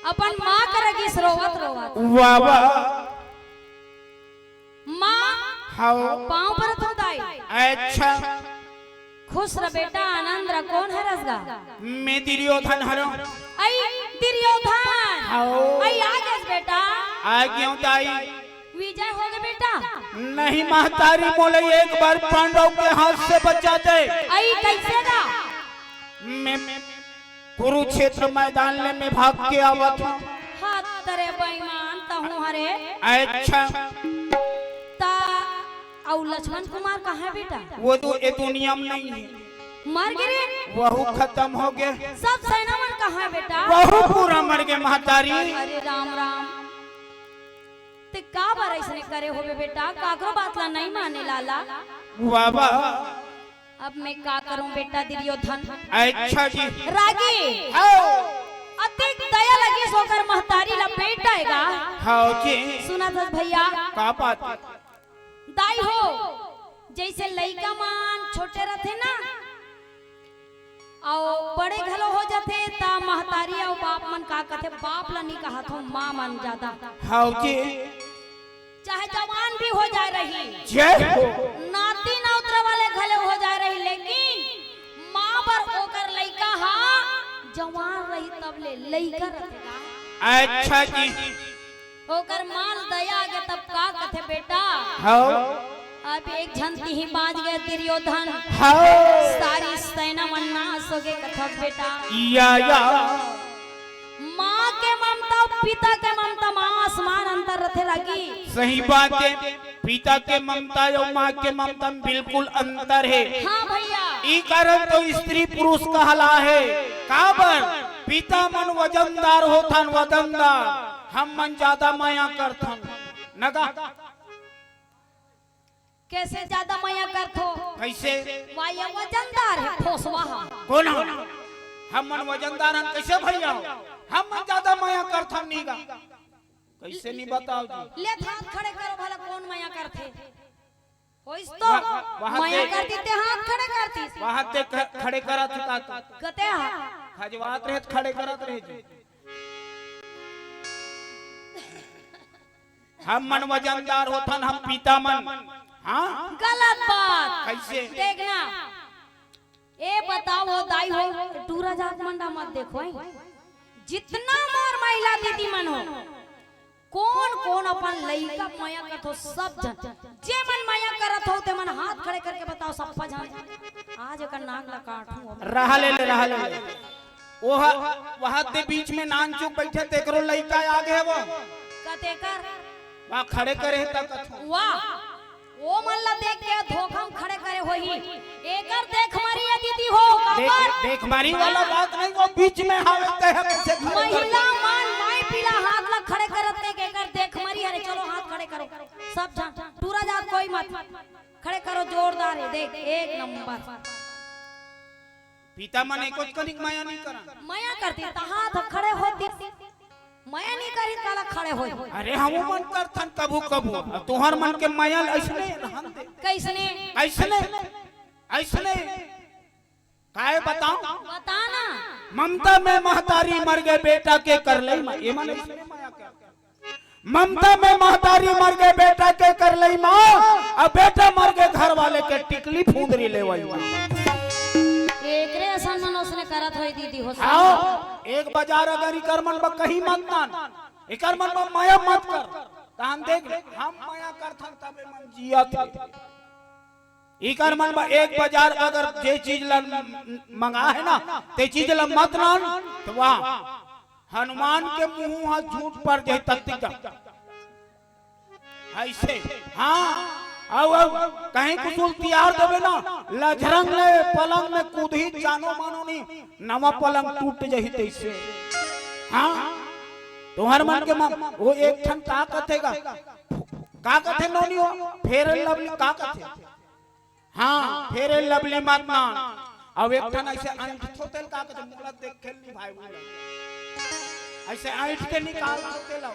अपन माँ कर गिस रोवत रोवत। वाह, वाह। माँ, हव। पाँव परत हँव दाई। अच्छा। खुश रह बेटा, आनंद रह। कोन हरस गा? मैं दुर्योधन हरँव। अई दुर्योधन। हव। अई आ गेस बेटा। आ गेंव दाई। विजय होगे बेटा। नहीं महतारी, मोला एक बार पांडव के हाथ से बचा दे। अई कइसे गा? मैं कुरुक्षेत्र मैदान ले मैं भाग के आवत हँव। हत रे बेईमान तहूँ हरे। अच्छा। त अउ लक्ष्मण कुमार कहाँ हे बेटा? वो तो ए दुनिया में नहीं हे। मर गे रे। वहू खतम होगे। सब सेना मन कहाँ हे बेटा? वहू पूरा मर गे महतारी। अरे राम राम। तें काबर अइसने करे होबे बेटा? काकरो बात ला नहीं माने लाला। वाह, वाह। अब मैं का करँव बेटा दुर्योधन? अच्छा जी। रागी। हव। अतेक दया लगिस ओकर महतारी ला, बेटा हे गा। हव जी। सुनत हस भइया। का बात? दाई हो, जइसे लइका मन छोटे रथे ना, अउ बड़े घलो हो जाथे, त महतारी अउ बाप मन का कथे, बाप ला नी कहत हँव, माँ मन जादा। हव जी। चाहे जवान भी हो जाए रही, जय हो। नाती नौतरा वाले घलो हो जाए रही, लेकिन माँ बर ओकर लइका ह जवान रही, तब ले लइका रथे गा। अच्छा जी। ओकर माँ ल दया आगे तब का कथे बेटा? हव। अब एक झन तिही बाँच गे दुर्योधन। हव। सारी सेना मन नाश होगे कथस बेटा। या, या। माँ के ममता अउ पिता के ममता म आसमान अंतर रथे रागी। सही बात हे, पिता के ममता अउ माँ के ममता म बिल्कुल अंतर हे। हाँ भइया। ई कारण तो स्त्री पुरुष कहला हे। काबर? पिता मन वजनदार होथन, वजनदार। हम मन जादा मया करथन, न गा? कइसे जादा मया करथो? कइसे? वा, ये वजनदार हे, ठोसवा ह। कोन ह? हम मन वजनदार हन, कइसे भइया हो? हम मन जादा मया करथन नी गा। कइसे नी बताव जी? ले हाथ खड़े करो भला, कोन मया करथे? होइस तो वह-, वहाँ मया दे-, करतिस ते हाथ खड़े करतिस। वहाँ ते ख-, खड़े करत हे का तू? कते हा? खजवात रहे त खड़े करत रहे जी। हम मन वजनदार होथन, हम पिता मन। हाँ? गलत बात। कइसे? देखना, ए बताओ हो दाई हो, टूरा जात मन ला मत देखो, हैं? जितना मोर महिला दीदी मन हो, कोन कोन अपन लइका मया करथो, सब झन, जे मन मया करत हो, ते मन हाथ खड़े करके बताओ, सप्पा झन। आज एकर नाक ला काटहूँ अब। रहा ले ले, रहा ले ले। ओह, वहाँ ते बीच में नानचुक बइठे, तेकरो लइका आगे हे वो। कतेकर? वहाँ खड़े करे हे त कथो। वाह, ओ मन ला देख के धोखा म खड़े करे होही। एकर देखमरी ए दीदी हो, देख, काबर? देखमरी वाला बात नहीं, वो बीच में हावे ते हे, कइसे खड़े कर महिला मन माई पीला हाथ ला खड़े करत हे, एकर देखमरी हरे। चलो हाथ खड़े करो, सब झन, टूरा जात कोई मत, खड़े करो, जोरदार हे, देख, एक नंबर। पिता मन एको कनिक मया नहीं करन। मया करतिस त हाथ खड़े होतिस। मया नहीं करिस त काला खड़े होही। अरे, हमू मन करथन कभू कभू। अब तुहर मन के मया अइसने रहन दे। कइसने? अइसने, अइसने। काय बताओ? बता ना। ममता में महतारी मर गे बेटा के करलई म-, ए मन अइसने मया कर। ममता में महतारी मर गे बेटा के करलई म, अउ बेटा मर गे घर वाले के टिकली फुंदरी लेवई म। एकरे असन मन ओसने करत होही दीदी हो। हाँ, एक बाजार अगर इकर मन ब कहीं मत नान, इकर मन ब मया मत कर। तहन देख, हम मया करथन तबे मन जियत हे। इकर मन ब एक बाजार अगर जे चीज ला मंगा हे ना, ते चीज ला मत नान, त वाह, हनुमान के मुंह ह झूठ पर जाही तत्तिक। अइसे, हाँ, अउ, अउ, कहीं कुछ उल्टियार देबे ना, लझरंग ले पलंग में कूदही जानो मानो नहीं, नवा पलंग टूट जाही तइसे। हाँ, तुहर मन के मन, वो एक ठन का कथे गा? का कथे नोनी हो? Fair and Lovely का कथे? हाँ, Fair and Lovely मत ना। अब एक ठन अइसे अंट थोतेल का कथे, मोला देखे ल नहीं भाई, मोला। अइसे अंट के निकाल थोतेल हो।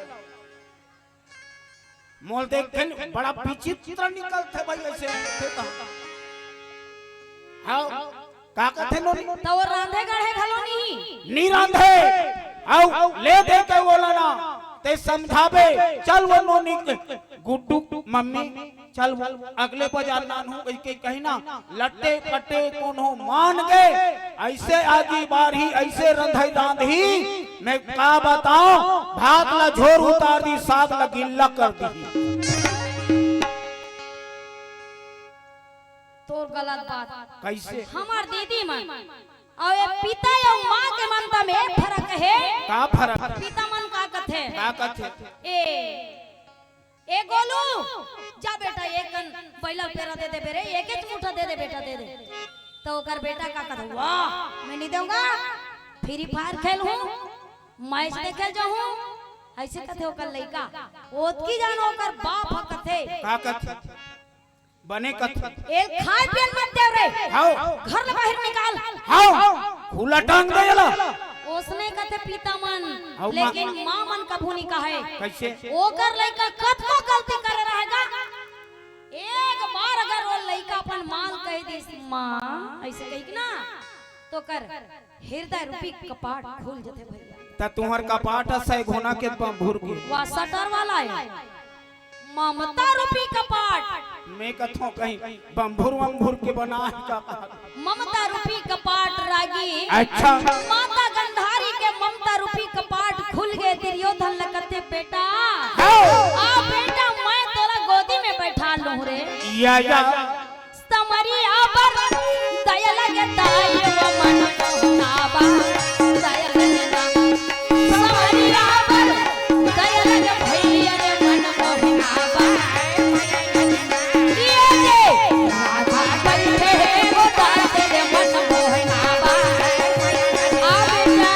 मोला देखे ल बड़ा विचित्र निकलथे भाई, अइसे अंट थे त। हाँ, का कथे नोनी? त वो रांधे गढ़े घलो नहीं। नहीं रांधे, अउ ले दे के ओला ना, ते समझाबे, चल वो नोनी के, गुड्डू मम्मी, चल वो अगले बाजार नानहूं कहिके कही ना, लट्टे पट्टे कोनो मान गे, अइसे आगी बारही, अइसे रंधई रांधही, मैं का बताओं, भात ला झोर उतार दी, साग ला गिल्ला कर दी। तोर गलत बात। कइसे? हमर दीदी मन अउ ये पिता अउ माँ के ममता में फरक हे। का फरक? पिता मन का कथे? का कथे? ए, ए गोलू, जा बेटा, एक कन बइला पेरा दे दे बे रे, एकेच मुठा दे दे बेटा, दे दे। त ओकर बेटा का कथे? वाह, मैं नहीं दूंगा, फ्री फायर खेलहूं, मैच देखे जाहूं, अइसे कथे ओकर लइका। ओतकी जान ओकर बाप ह कथे। का कथे? बने कथे। एल खाए पिए ल मत देव रे। हव। घर ले बाहिर निकाल। हव। खुला टांग दे एला। ओसने कथे पिता मन, हव, माँ। लेकिन माँ मन कभू नहीं कहे। कइसे? ओकर लइका कतको गलती करे रहेगा, एक बार अगर वो लइका अपन माँ ल कहि दिस, "माँ," अइसे कहिके ना, त ओकर हृदय रूपी कपाट खुल जथे भइया। त तुंहर कपाट ह सैघोना के बम्भुर के। वाह, शटर वाला हे। ममता रूपी कपाट। मैं कथों कहीं बम्भुर वम्भुर के बना हे का? ममता रूपी कपाट रागी। अच्छा। माता गंधारी के ममता रूपी कपाट खुल गे। दुर्योधन ल कथे, बेटा, हाँ। आ बेटा, मैं तोला गोदी में बइठा लूं रे। या, या। समरिया बर दया लगे दाई वो मन मोहनावा, दया लगे ना। समरिया बर दया लगे भैया रे मन मोहनावा। ये जे राधा बैठे वो दाते रे मन मोहनावा। आ बेटा।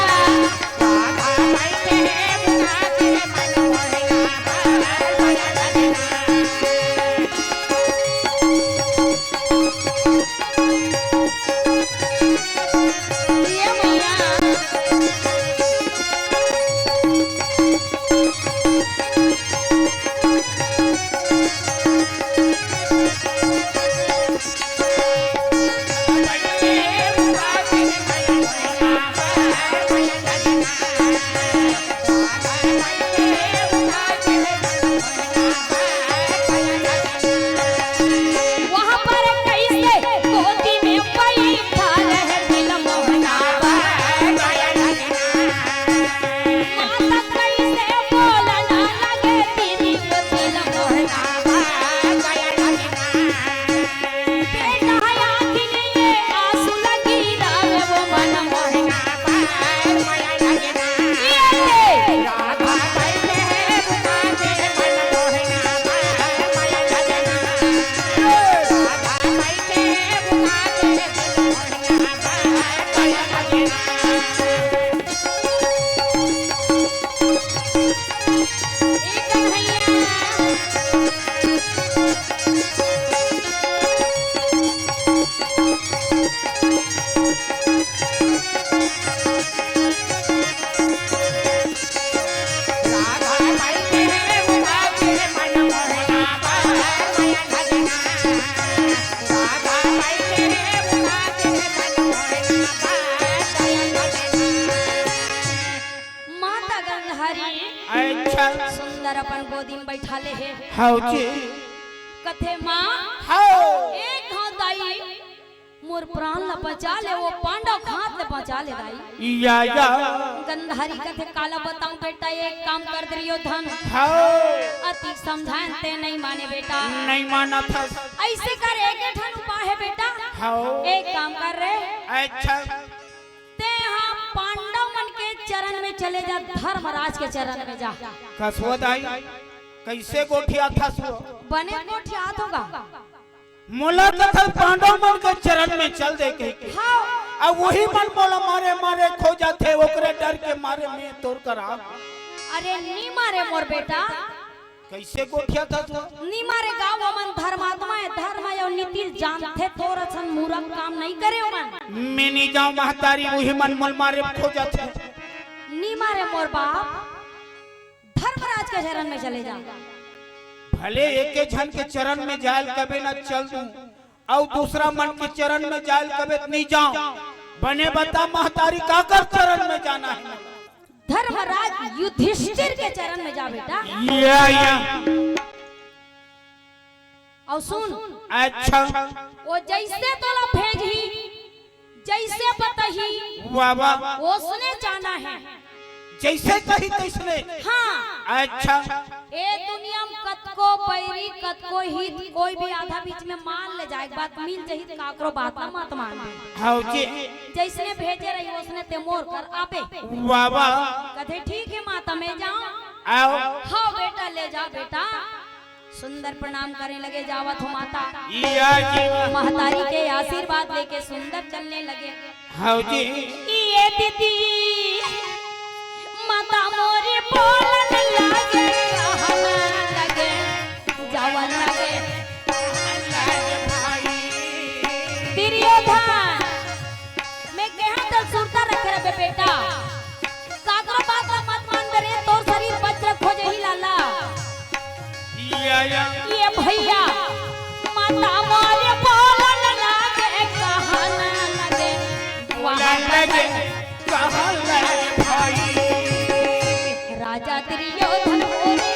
वहाँ पर कैसे गोदी में बैठा रहे दिल मोहनावा। माता कैसे बोलना लगे दीदी वो दिल मोहनावा। बेटा आँखी में ये आंसू लगी रहे वो मन मोहनावा। ये रे। माता गंधारी अच्छा। सुंदर अपन गोदी में बैठा ले हे। हव जी। कथे माँ, हव। एक घाव दाई मोर प्राण ला बचा ले, वो पांडव घात ले बचा ले दाई। या, या। गंधारी कथे काला बताऊं बेटा, एक काम कर दुर्योधन। हव। अति समझाएन ते नहीं माने बेटा। नहीं मानत हस। अइसे कर एक ठन उपाय हे बेटा। हव। एक काम कर रे। अच्छा। तेहा पांडव मन के चरण में चले जा, धर्मराज के चरण में जा। कस वो दाई, कइसे गोठियाथस वो? बने गोठियात होगा। मोला कथस पांडव मन के चरण में चल दे कहिके। हाँ। अब वही मन मोला मारे मारे खो जाथे, ओकरे डर के मारे मैं तोर करा। अरे नी मारे मोर बेटा। कइसे गोठियाथस वो? नी मारे गा, वो मन धर्मात्मा हे, धर्म अउ नीति जानथे, तोर असन मूरख काम नहीं करे वो मन। मैं नी जांव महतारी, उही मन मोला मारे खोजथे। नी मारे मोर बाप, धर्मराज के चरण में चले जा। भले एके झन के चरण में जायल कबे न चल दूं, अउ दूसरा मन के चरण में जायल कबे त नी जांव। बने बता महतारी, काकर चरण में जाना हे? धर्मराज युधिष्ठिर के चरण में जा बेटा। या, या। अउ सुन। अच्छा। वो जइसे तोला भेजही, जइसे बतही, वाह, वाह। ओसने जाना हे। जइसे कही तइसने। हाँ। अच्छा। ए दुनिया में कतको बैरी, कतको हित, कोई भी आधा बीच में मान ले जाए, बात मिल जही त काकरो बात ला मत मान। हव जी। जइसने भेजे रही, ओसने ते मोर कर आबे। वाह, वाह। कथे, "ठीक हे माता, मैं जाऊं?" आओ। "हव बेटा, ले जा बेटा।" सुंदर प्रणाम करे लगे, "जावत हो माता।" या जी। महतारी के आशीर्वाद लेके सुंदर चलने लगे। हव जी। ये दीदी, माता मोरी बोलन लगे, कहन लगे, जावन लगे। दुर्योधन, मैं कहा त सुरता रखे रहे बेटा। काकरो बात ला मत मान बे रे, तोर शरीर वज्र खोजही लाला। या, या। ये भैया, माता मोरे बोलन लगे, कहन लगे, बोलन लगे, कहन लगे भाई। राजा दुर्योधन मोरे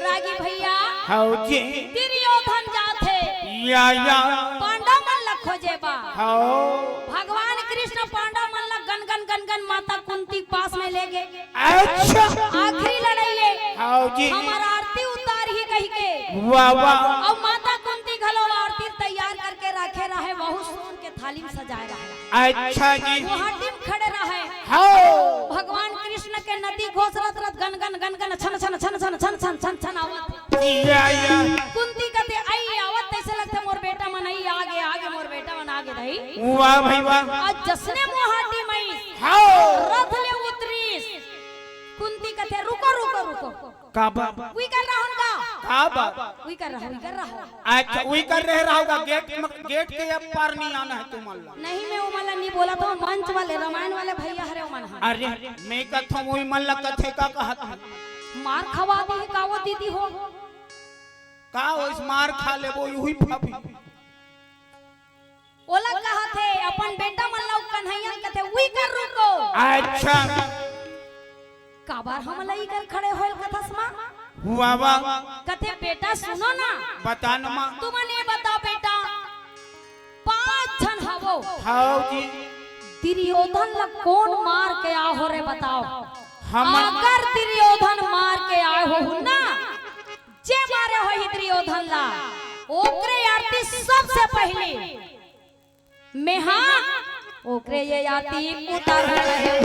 रागी भैया, हव जी। दुर्योधन जाथे। या, या। पांडव मन ला खोजे बर। हव। भगवान कृष्ण पांडव मन ला गन गन गन गन माता कुंती पास में ले गे। अच्छा। आखिरी लड़ाई हे। हव जी। हमर आरती उतारही कहिके। वाह, वाह। अउ माता कुंती घलो आरती तैयार करके रखे रहे, बहुत सुन के थाली में सजाए रहे। अच्छा जी। गुवाहाटी में खड़े रहे। हव। भगवान कृष्ण के नदी घोष रथ रथ गन गन गन गन छन छन छन छन छन छन छन छन आवत। या, या। कुंती कथे, "अई आवत तइसे लगथे मोर बेटा मन, अई आगे, आगे मोर बेटा मन आगे दई।" वाह भाई वाह। अउ जसने गुवाहाटी में हव। रथ ले उतरिस, कुंती कथे, "रुको, रुको, रुको।" का बा? उही कर रहा हूँ का? का बा? उही कर रहा हूँ, उही कर रहा हूँ। अच्छा, उही कर रहे रहा होगा, गेट म-, गेट के अब पार नहीं आना है तुमन ला। नहीं, मैं ओमन ला नहीं बोलत हूँ, मंच वाले, रामायण वाले भैया हरे ओमन ह। अरे, मैं कहत हूँ, उही मन ला कथे का कहत हूँ। मार खवा दी का वो दीदी हो? का होइस, मार खा लेबो, उही भाभी। ओला कहत हे, अपन बेटा मन ला कन्हैया कथे, "उही कर रुको।" अच्छा। काबर हमला इही कर खड़े होए ल कथस माँ? वाह, वाह। कथे, "बेटा सुनो ना।" बता न माँ। तुमन ये बताओ बेटा, पांच झन हवो। हव जी। दुर्योधन ला कोन मार के आ हो रे बताओ? हम अगर दुर्योधन मार के आए हो ना, जे मारे होही दुर्योधन ला, ओकरे आरती सबसे पहली। मैं हाँ, ओकरे ये आरती उतार रहे।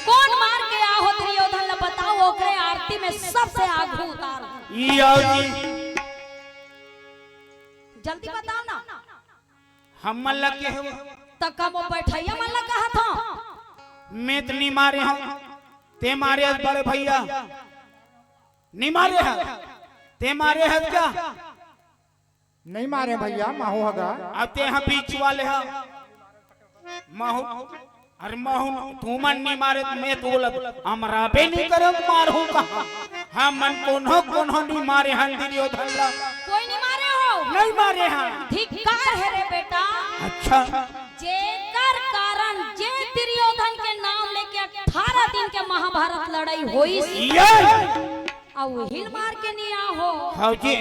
कोन मार के आ हो दुर्योधन ला बताओ, ओकरे आरती में सबसे आगू उतार। ई आओ जी। जल्दी बताओ ना। हमन ला केहे हो? त का वो बैठइया मन ला कहत हव? मैं त नी मारे हंव, ते मारे हस बड़े भैया। नी मारे हस, ते मारे हस का? नहीं मारे भैया, महू ह गा। अब ते ह बीच वाले ह। महू अरे महू, तुमन नी मारे त मैं तो बोलब, हमर अबे नी करम मारहूं कहां? हमन कोनो कोनो नी मारे हन दुर्योधन ला। कोई नी मारे हो? नहीं मारे हन। धिक्कार हे रे बेटा। अच्छा। जेकर कारण जे दुर्योधन के नाम लेके अठारह दिन के महाभारत लड़ाई होइस। ये। अउ हिल मार के नी आ हो। हव जी।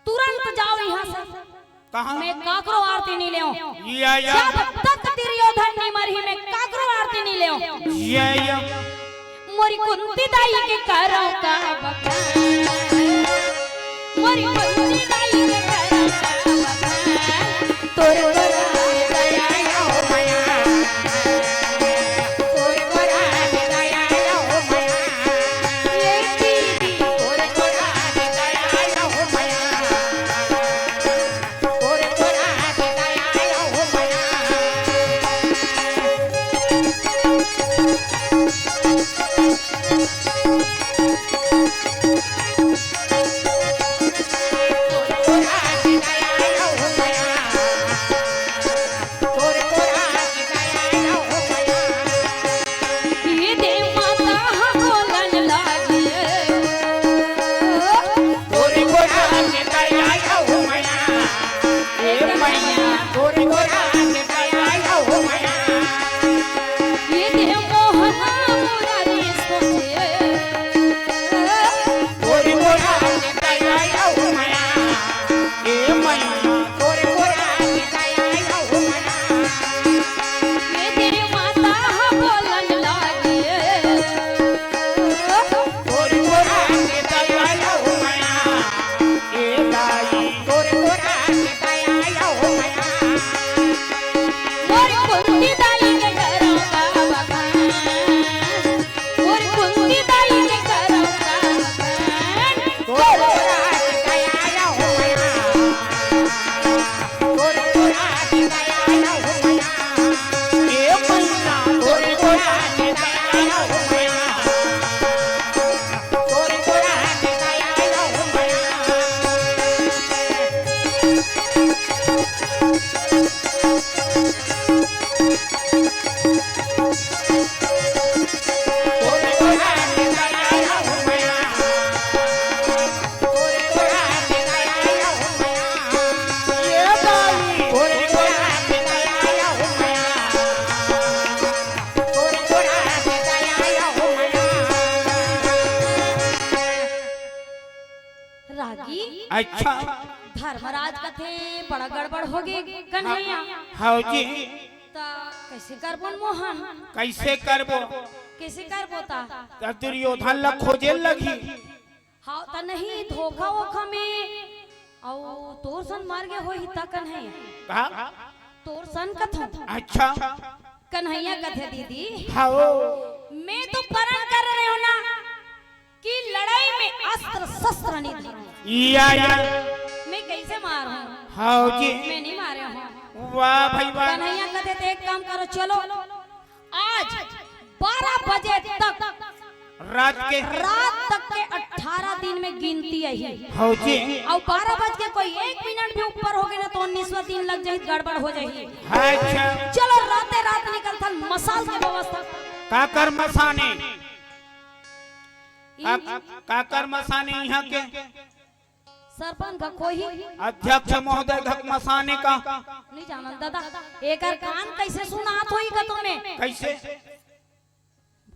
तुरंत जाओ इहां से। कहां? मैं काकरो आरती नी लेंव। या, या। जब तक दुर्योधन नी मरही, मैं काकरो आरती नी लेंव। या, या। मोरी कुंती दाई के करंव का बखान। मोरी कुंती दाई के करंव का बखान। तोर कुंती दाई के करौं का बखान, मोर कुंती दाई के करौं का बखान। तोर गोरा के दया हो मया, तोर गोरा के दया हो मया। ए मया, तोर गोरा के दया हो मया। रागी। अच्छा। धर्मराज कथे, बड़ा गड़बड़ होगे कन्हैया। हव जी। त कइसे करबो मोहन? कइसे करबो? कइसे करबो त? त दुर्योधन ल खोजे लगही। हव त नहीं, धोखा वोखा में। अउ तोर सन मर गे होही त कन्हैया। का? तोर सन कथों। अच्छा। कन्हैया कथे, दीदी। हव। मैं तो परण कर रहे हो ना कि लड़ाई में अस्त्र शस्त्र नहीं धरे। या, या। मैं कइसे मारूं? हव जी। मैं नहीं मारे हूं। वाह भाई वाह। कन्हैया कथे, तो एक काम करो, चलो आज बारह बजे तक, रात के? रात तक के अठारह दिन में गिनती आही। हव जी। अउ बारह बज के कोई एक मिनट भी ऊपर होगे ना, तो उन्नीसवाँ दिन लग जाही, गड़बड़ हो जाही। अच्छा। चलो राते रात निकलथन, मसाल के व्यवस्था। काकर मसाने? ई का, काकर मसाने इहां के? सरपंच घक होही। अध्यक्ष महोदय घक मसाने का? नहीं जानन दादा, एकर कान कइसे सुनात होही का तुम्हें? कइसे?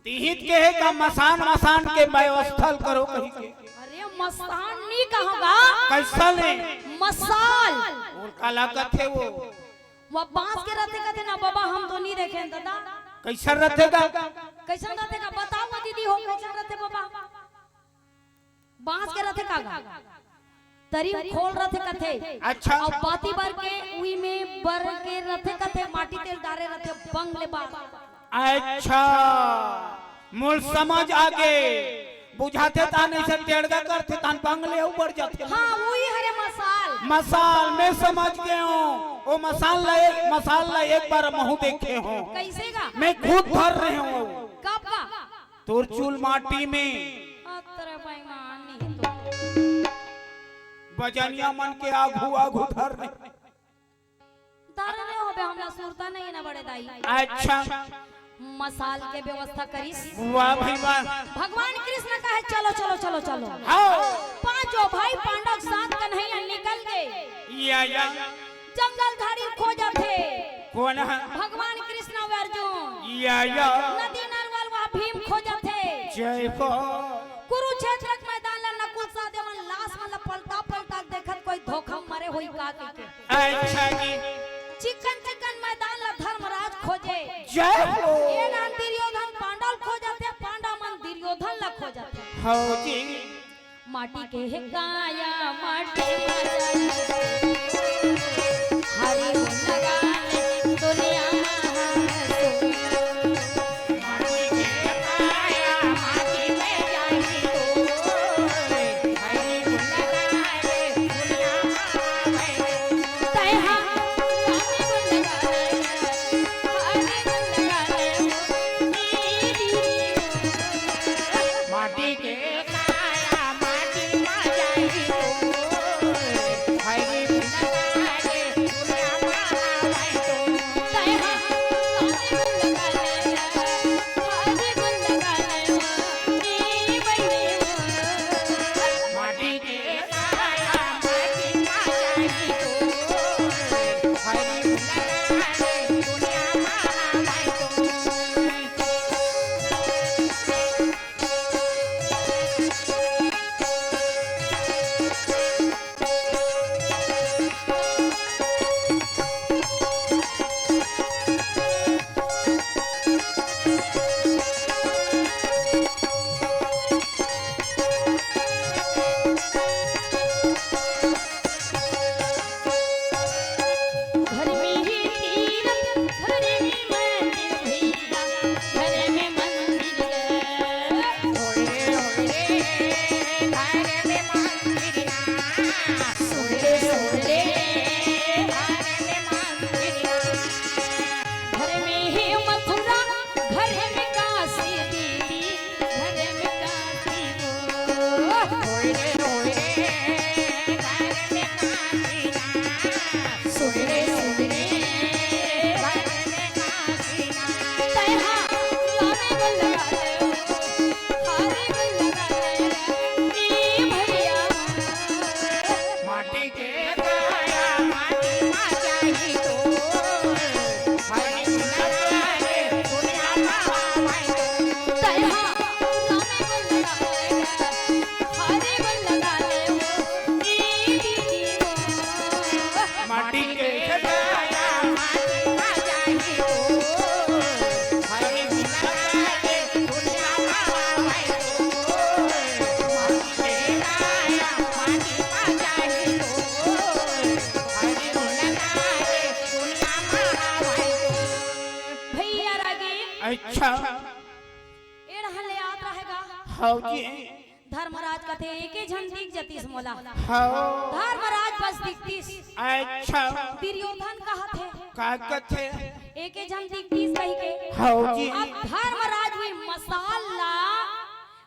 तिहित के हे का मसान, मसान के व्यवस्था ल करो कहिके? अरे मसान नहीं कहूंगा। कइसन हे? मसाल। अउ काला कथे वो? वो बांस के रथे कथे ना बाबा, हम तो नहीं देखे हन दादा। कइसन रथे का? कइसन रथे का? बताओ वो दीदी हो, कइसन रथे बाबा? बांस के रथे का गा? तरी खोल रथे कथे। अच्छा। अउ बाती बर के उही में बर के रथे कथे, माटी तेल डारे रथे, बंग ले बार। अच्छा, मोर समझ आगे। बुझाथे तान अइसे टेड़गा करथे, तान बंग ले अउ बर जाथे। हाँ, उही हरे मसाल। मसाल, मैं समझ गे हूं। ओ मसाल ला एक, मसाल ला एक बार महूं देखे हूं। कइसे गा? मैं खुद धर रहे हूं। कब गा? तोर चूल माटी में। अतरे बेईमान नहीं तो। बजनिया मन के आघू आघू धर ले। धर ले होबे, हमला सुरता नहीं ना बड़े दाई। अच्छा। मसाल के व्यवस्था करिस। वाह भाई वाह। भगवान कृष्ण कहे, "चलो, चलो, चलो, चलो।" हाँ। पांचों भाई पांडव के साथ कन्हैया निकल गे। या, या। जंगल झाड़ी खोजत हे। कोन ह? भगवान कृष्ण अउ अर्जुन। या, या। नदी नरवा ल वहां भीम खोजत हे। जय हो। कुरुक्षेत्र के मैदान ला नकुल सहदेव मन लाश मन ला पलटा पलटा के देखत, कोई धोखा मरे होई का कहिके। अच्छा जी। चिकन चिकन मैदान ला धर्मराज खोजे। जय हो। ये नाम दुर्योधन पांडव ल खोजत हे, पांडव मन दुर्योधन ला खोजत हे। हव जी। माटी के हे काया, माटी में जाई। हरि गुण गावे दुनिया में हंसे। माटी के काया, माटी में जाई तो। हरि गुण गावे दुनिया में हंसे। तैं हा हरि गुण गावे, हरि गुण गावे। माटी के अच्छा। ए रहन ले आत रहेगा। हव जी। धर्मराज कथे, "एके झन दिख जतिस मोला।" हव। धर्मराज बस दिखतिस। अच्छा। दुर्योधन कहत हे, का कथे? "एके झन दिखतिस," कहिके। हव जी। अब धर्मराज भी मसाल ला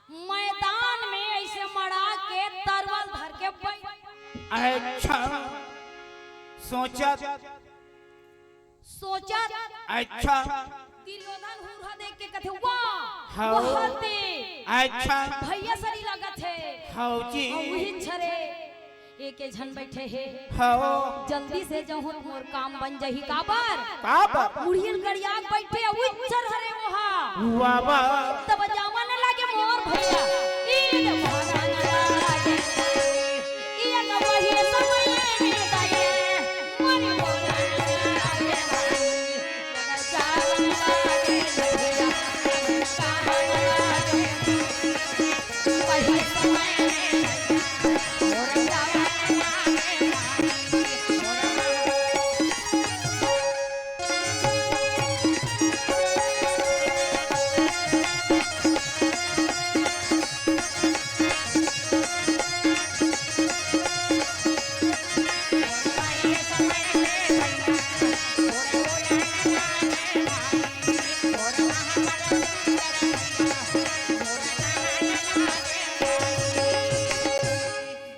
मैदान में ऐसे मड़ा के तरवल धर के बैठ। अच्छा। सोचत सोचत अच्छा। दुर्योधन हुरहा देख के कथे, "वाह, हव। वाह ते अच्छा। भैया सरी लगत हे।" हव जी। अउ उही छरे एके झन बैठे हे। हव। "जल्दी से जहूं त मोर काम बन जही।" काबर? काबर? मुड़ियन गड़िया के बैठे, अउ उही छर हरे ओहा। वाह, वाह। तब जावन लगे मोर भैया। ईद भगवान लागे।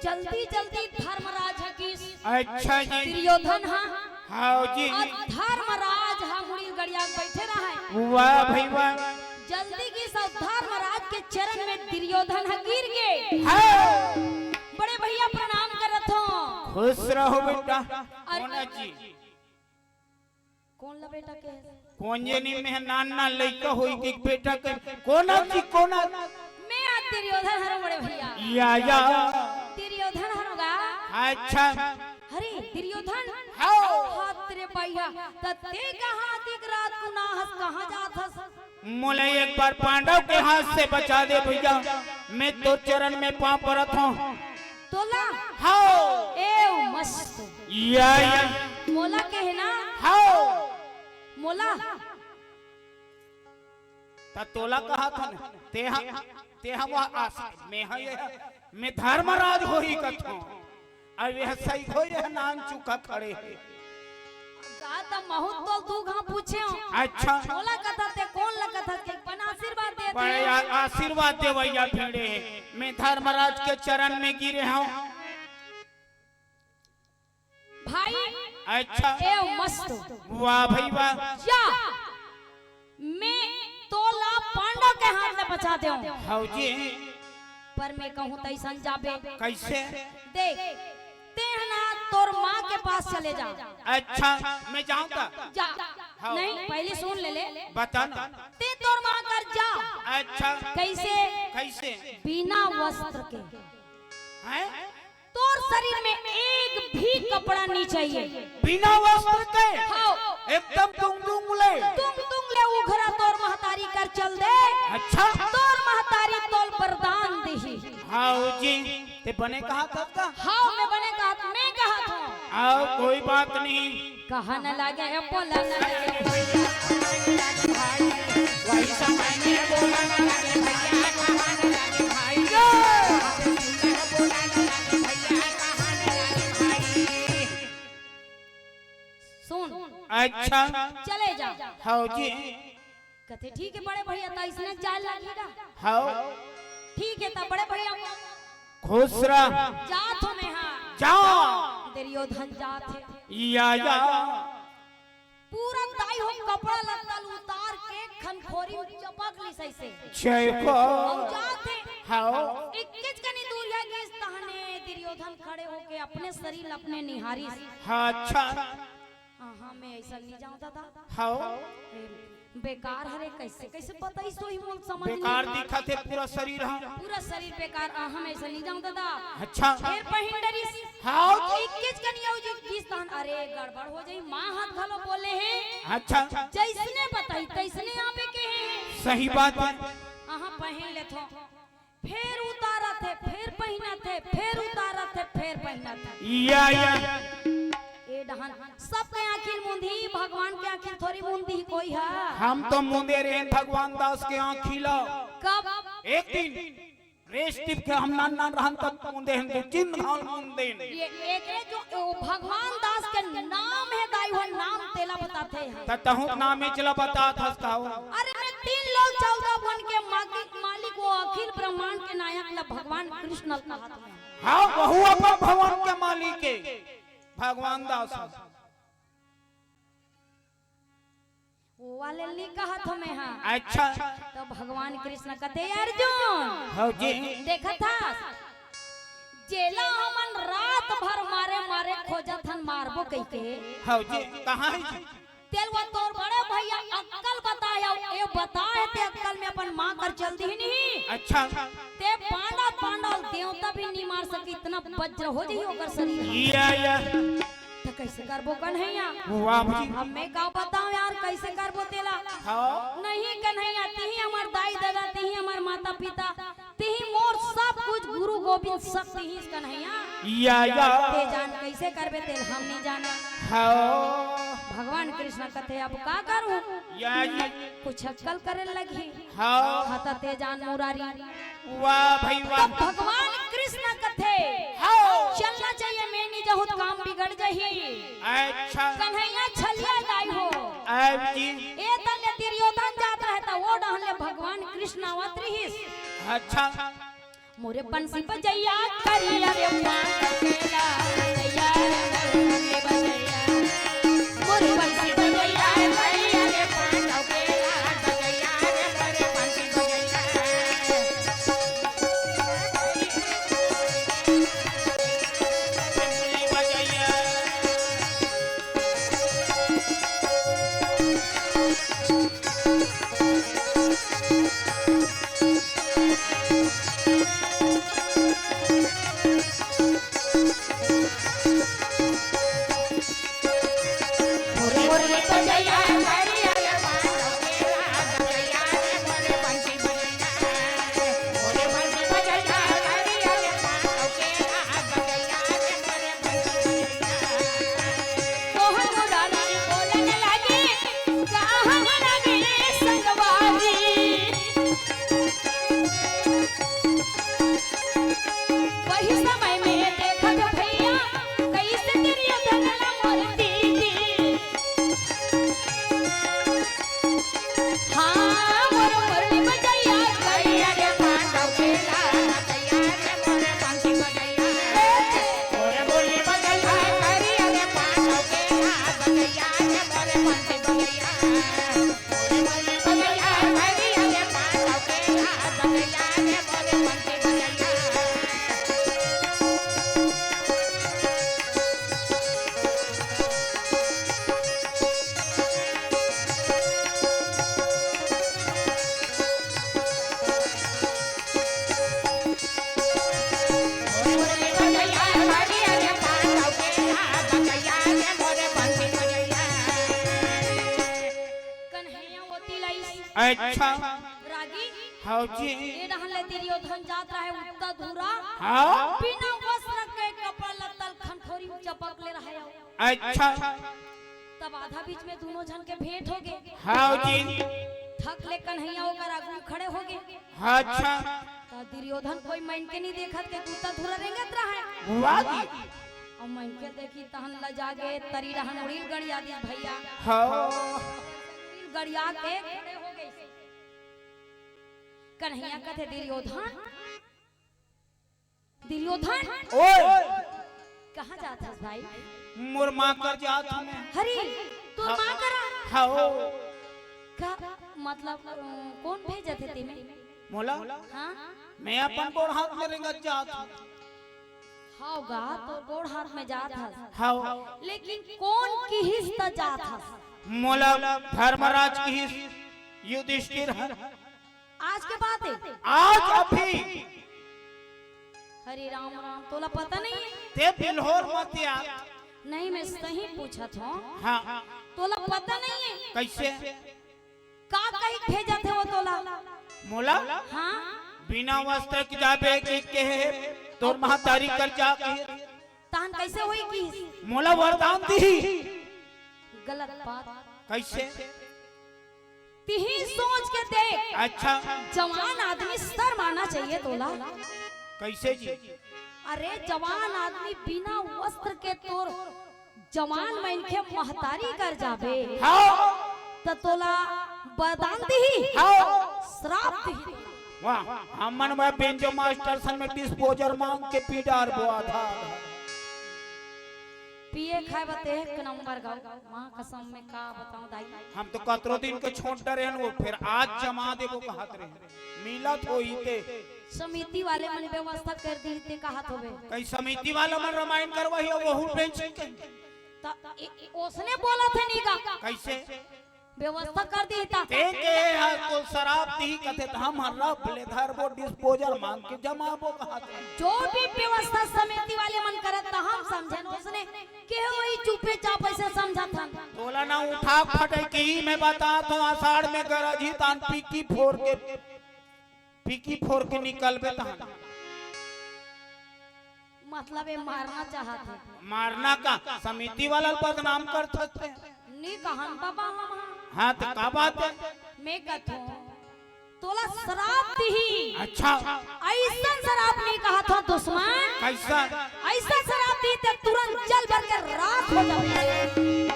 जल्दी जल्दी धर्मराज ह गिस। अच्छा जी। दुर्योधन ह। हव जी। अउ धर्मराज ह मुड़ी गड़िया के बैठे रहय। वाह भई वाह। जल्दी गिस अउ धर्मराज के चरण में दुर्योधन ह गिर गे। हव। बड़े भैया प्रणाम करत हों। खुश रहो बेटा। अरे कोना जी। कोन ला बेटा कहे? कोन जनी में नान नान लइका होई के बेटा कहे, कोना जी, कोना? मैं आज दुर्योधन हरंव बड़े भैया। या, या। दुर्योधन हरंव गा। अच्छा। अरे दुर्योधन। हव। हाथ रे भैया, त ते कहाँ अतिक रात कुन आहस, कहाँ जात हस? मोला एक बार पांडव के हाथ से बचा दे भैया, मैं तोर चरण में पाँव परत हों। तोला? हव। ए मस्त। या, या। मोला कहे ना? हव। मोला? त तोला कहत हन, तेहा, तेहा वह आस, मैं हा ये, मैं धर्मराज होही कथों। अब यह सही होई रहे, नान चुका खड़े हे। गा त महूं तो दू घांव पूछेंव। अच्छा। मोला कथस ते कोन ला कथस के अपन आशीर्वाद दे बड़े दे। आ-, आशीर्वाद देवइया भिड़े हे। मैं धर्मराज के चरण में गिरे हंव। भाई। अच्छा। ए मस्त। वाह भई वाह। जा। मैं तोला पांडव के हाथ ले बचा देंव। हव जी। पर मैं कहूं त अइसन जाबे। कइसे? देख, तें ह ना तोर माँ के पास चले जा। अच्छा, मैं जांव त? जा। हव। नहीं, पहिली सुन ले ले। बता ना। तें तोर माँ कर जा। अच्छा। कइसे? कइसे? बिना वस्त्र के। हैं? तोर शरीर में एक भी कपड़ा नहीं चाहिए। बिना वस्त्र के? हव। एकदम तुंग तुंग ले। तुंग तुंग ले उघरा तोर महतारी कर चल दे। अच्छा। तोर महतारी तोल वरदान देही। हव जी, ते बने कहत हस का? हव, मैं बने कहत, मैं कहत हंव। हव, कोई बात नहीं। कहन लगे, बोलन लगे भैया, कहन लगे भाई। वही समय में बोलन लगे भैया, कहन लगे भाई। बोलन लगे भैया, कहन लगे भाई। सुन। अच्छा। चले जा। हव जी। कथे, "ठीक हे बड़े भैया, त अइसने जाय लागही गा।" हव। "ठीक हे, त बड़े भैया।" खुश रह। जात हों मैं हा। जा। दुर्योधन जात हे। या, या। पूरा दाई हो कपड़ा लत्ता ल उतार के खनखोरी में चपक लिस अइसे। जय हो। अउ जात हे। हव। इक्कीच कनी दूरिहा गिस तहने दुर्योधन खड़े होके अपने शरीर ल अपने निहारिस। हाँ, अच्छा। हाँ, हाँ, मैं अइसन नहीं जांव दादा। हव। ए, बेकार हरे, कइसे, कइसे बताइस तो ही मोला समझ बेकार नहीं। दिखत हे पूरा शरीर ह। पूरा शरीर बेकार, आ, हम अइसन नहीं जांव दादा। अच्छा। फेर पहिन डरिस। हव। इक्कीच कनी अउ गिस तहन, अरे गड़बड़ हो जाही, माँ हा घलो बोले हे। अच्छा। जइसने बताही, तइसने आबे के हे। सही बात हे। हाँ, पहिन लेथों। फेर उतारत हे, फेर पहिनत हे, फेर उतारत हे, फेर पहिनत हे। या, या। ए डहन, सबके आँखी ल मूंदही, भगवान के आँखी ल थोरी मूंदही कोई ह। हम तो मुंदे रहेन भगवान दास के आँखी ला। कब? एक दिन रेस टिप के हम नान नान रहन तब मुंदे हन, दू तीन घाल मुंदेन। ये एकरे जो ओ भगवान दास के नाम हे दाई, वो नाम तेला बताथे हम। त तहूँ नाम ही चला बतात हस का हो। अरे मैं तीन लोक चौदह भुवन के मालिक, मालिक वो अखिल ब्रह्मांड के नायक ला भगवान कृष्ण ला कहत हँव। हाँ, वहू अपन भवन के मालिक हे, भगवान दास हस। वो वाले नी कहत हँव मैं हा। अच्छा। त भगवान कृष्ण कथे, "अर्जुन, हव जी। देखत हस, जेला हमन रात भर मारे मारे खोजत हन, मारबो कहिके।" हव जी, कहाँ हे जी? तेला वो तोर बड़े भैया अक्कल बताय, अउ ए बताय ते अक्कल में अपन माँ कर चल दिही नहीं। अच्छा। ते पांडव, पांडव देवता भी नी मार सके, इतना वज्र हो जाही ओकर शरीर। या, या। त कइसे करबो कन्हैया? वाह भाई। अब मैं का बतावँव यार, कइसे करबो तेला? हाँ। नहीं कन्हैया, तिही हमर दाई ददा, तिही हमर माता पिता, तिही मोर सब कुछ, गुरु गोविंद सब तिही कन्हैया। या, या। ते जान कइसे करबे तेला हम नी जानन। हाँ। भगवान कृष्ण कथे, अब का करूँ? या, या। कुछ अक्कल करे लगही। हाँ। हाँ, त ते जान मुरारी। वाह भाई वाह। त भगवान कृष्ण कथे, हाँ। चलना चाहिए, मैं नी जाहूँ त काम बिगड़ जाही। अच्छा। कन्हैया छलिया दाई हो। अब जी। ए तले दुर्योधन जात रहे त वो डहन ले भगवान कृष्ण आवत रहिस। अच्छा। मोरे बंसी बजैया करिया रे पान केला, बजैया रे मोरे बंसी बजैया। मोरे बंसी बजैया करिया रे पान केला, बजैया रे मोरे बंसी बजैया। बंसी बजैया। वही समय में देखत भैया, कइसे दुर्योधन ला मोर दीदी। हाँ, मोर मुरली बजैया, करिया रे पांडव के लाल, करिया रे मोर बंसी बजैया। मोर मुरली बजैया, करिया रे पांडव के लाल, करिया रे मोर बंसी बजैया। कन्हैया होती लइस। अच्छा। रागी। हाँ जी। ए डहन ले दुर्योधन जात रहे उत्ता धुरा। हाँ। बिना वस्त्र के कपड़ा लत्ता ल खनखोरी में चपक ले रहे हो। अच्छा। तब आधा बीच में दूनों झन के भेंट होगे। हाँ जी। ठक ले कन्हैया ओकर आगू में खड़े होगे। हाँ, अच्छा। त दुर्योधन कोई मनखे नी देखत के उत्ता धुरा रेंगत रहे। वाह जी। अउ मनखे देखिस तहन लजा गे, तरी डहन उड़ील गड़िया दिस भैया। हाँ। उड़ील गड़िया के खड़े हो गइस। कन्हैया कथे, दुर्योधन, दुर्योधन। ओए। कहाँ जात हस भाई? मोर माँ कर जात हँव मैं। हरी, तोर माँ करा? हाँ हो। का मतलब, अ, कोन भेजत हे तेमे? मोला? हाँ? मैं अपन गोड़ हाथ में रेंगत जात हँव। हव गा, तोर गोड़ हाथ में जात हस। हाँ। लेकिन कोन किहिस त जात हस? मोला धर्मराज किहिस, युधिष्ठिर ह। आज के बात हे? आज अभी। हरे राम राम, तोला पता नहीं हे? ते बिल्होर मत यार। नहीं, मैं सही पूछत हँव। हाँ। तोला पता नहीं हे? कइसे? का कहिके भेजत हे वो तोला? मोला? हाँ। बिना वस्त्र के जाबे कहिके, तोर महतारी कर जा कहिके। तहन कइसे होही कि? मोला वरदान दिही। गलत बात। कइसे? तिही सोच के देख। अच्छा। जवान आदमी शर्माना चाहिए तोला। कैसे जी? अरे, जवान आदमी बिना वस्त्र के तोर जवान मनखे महतारी कर जाबे, हाँ। त तोला वरदान दिही, हाँ। श्राप दिही। वाह, हमन वह बेंजो मास्टर सन में डिस्पोजर मांग के पी डारबो आधा। पिए खाए बर ते एक नंबर गाँव, माँ कसम में का बताऊं दाई। हम तो कतरो दिन के छोड़ डरे हन, वो फिर आज जमा देबो कहत रहे। मिलत होही ते। समिति वाले मन व्यवस्था कर दी ते कहत होबे। कई समिति वाला मन रामायण करवाही, वहू बेंच के। त ए-, ए-, ओसने बोलत हे नी गा। कैसे? व्यवस्था कर दी ता। ते के हस तो शराब दी कथे त हम हर रब ले धरबो डिस्पोजल मांग के जमाबो कहत हे। जो भी व्यवस्था समिति वाले मन करत त हम समझन ओसने के वही चुपे चाप ऐसे समझत हन। तोला ना उठा फटे की मैं बता तो आषाढ़ में गरज ही तान पीकी फोर के, पीकी फोर के निकलबे तहन। मतलब ये मारना चाहत हे। मारना का? समिति वाला ल बदनाम करथस ते। नी कहन बाबा हम। हाँ, त का बात हे? मैं कथों, तोला शराप दिही। अच्छा। अइसन शराप नी कहत हों दुश्मन। कैसा? अइसन शराप दिही ते तुरंत जल भर के राख हो जाबे।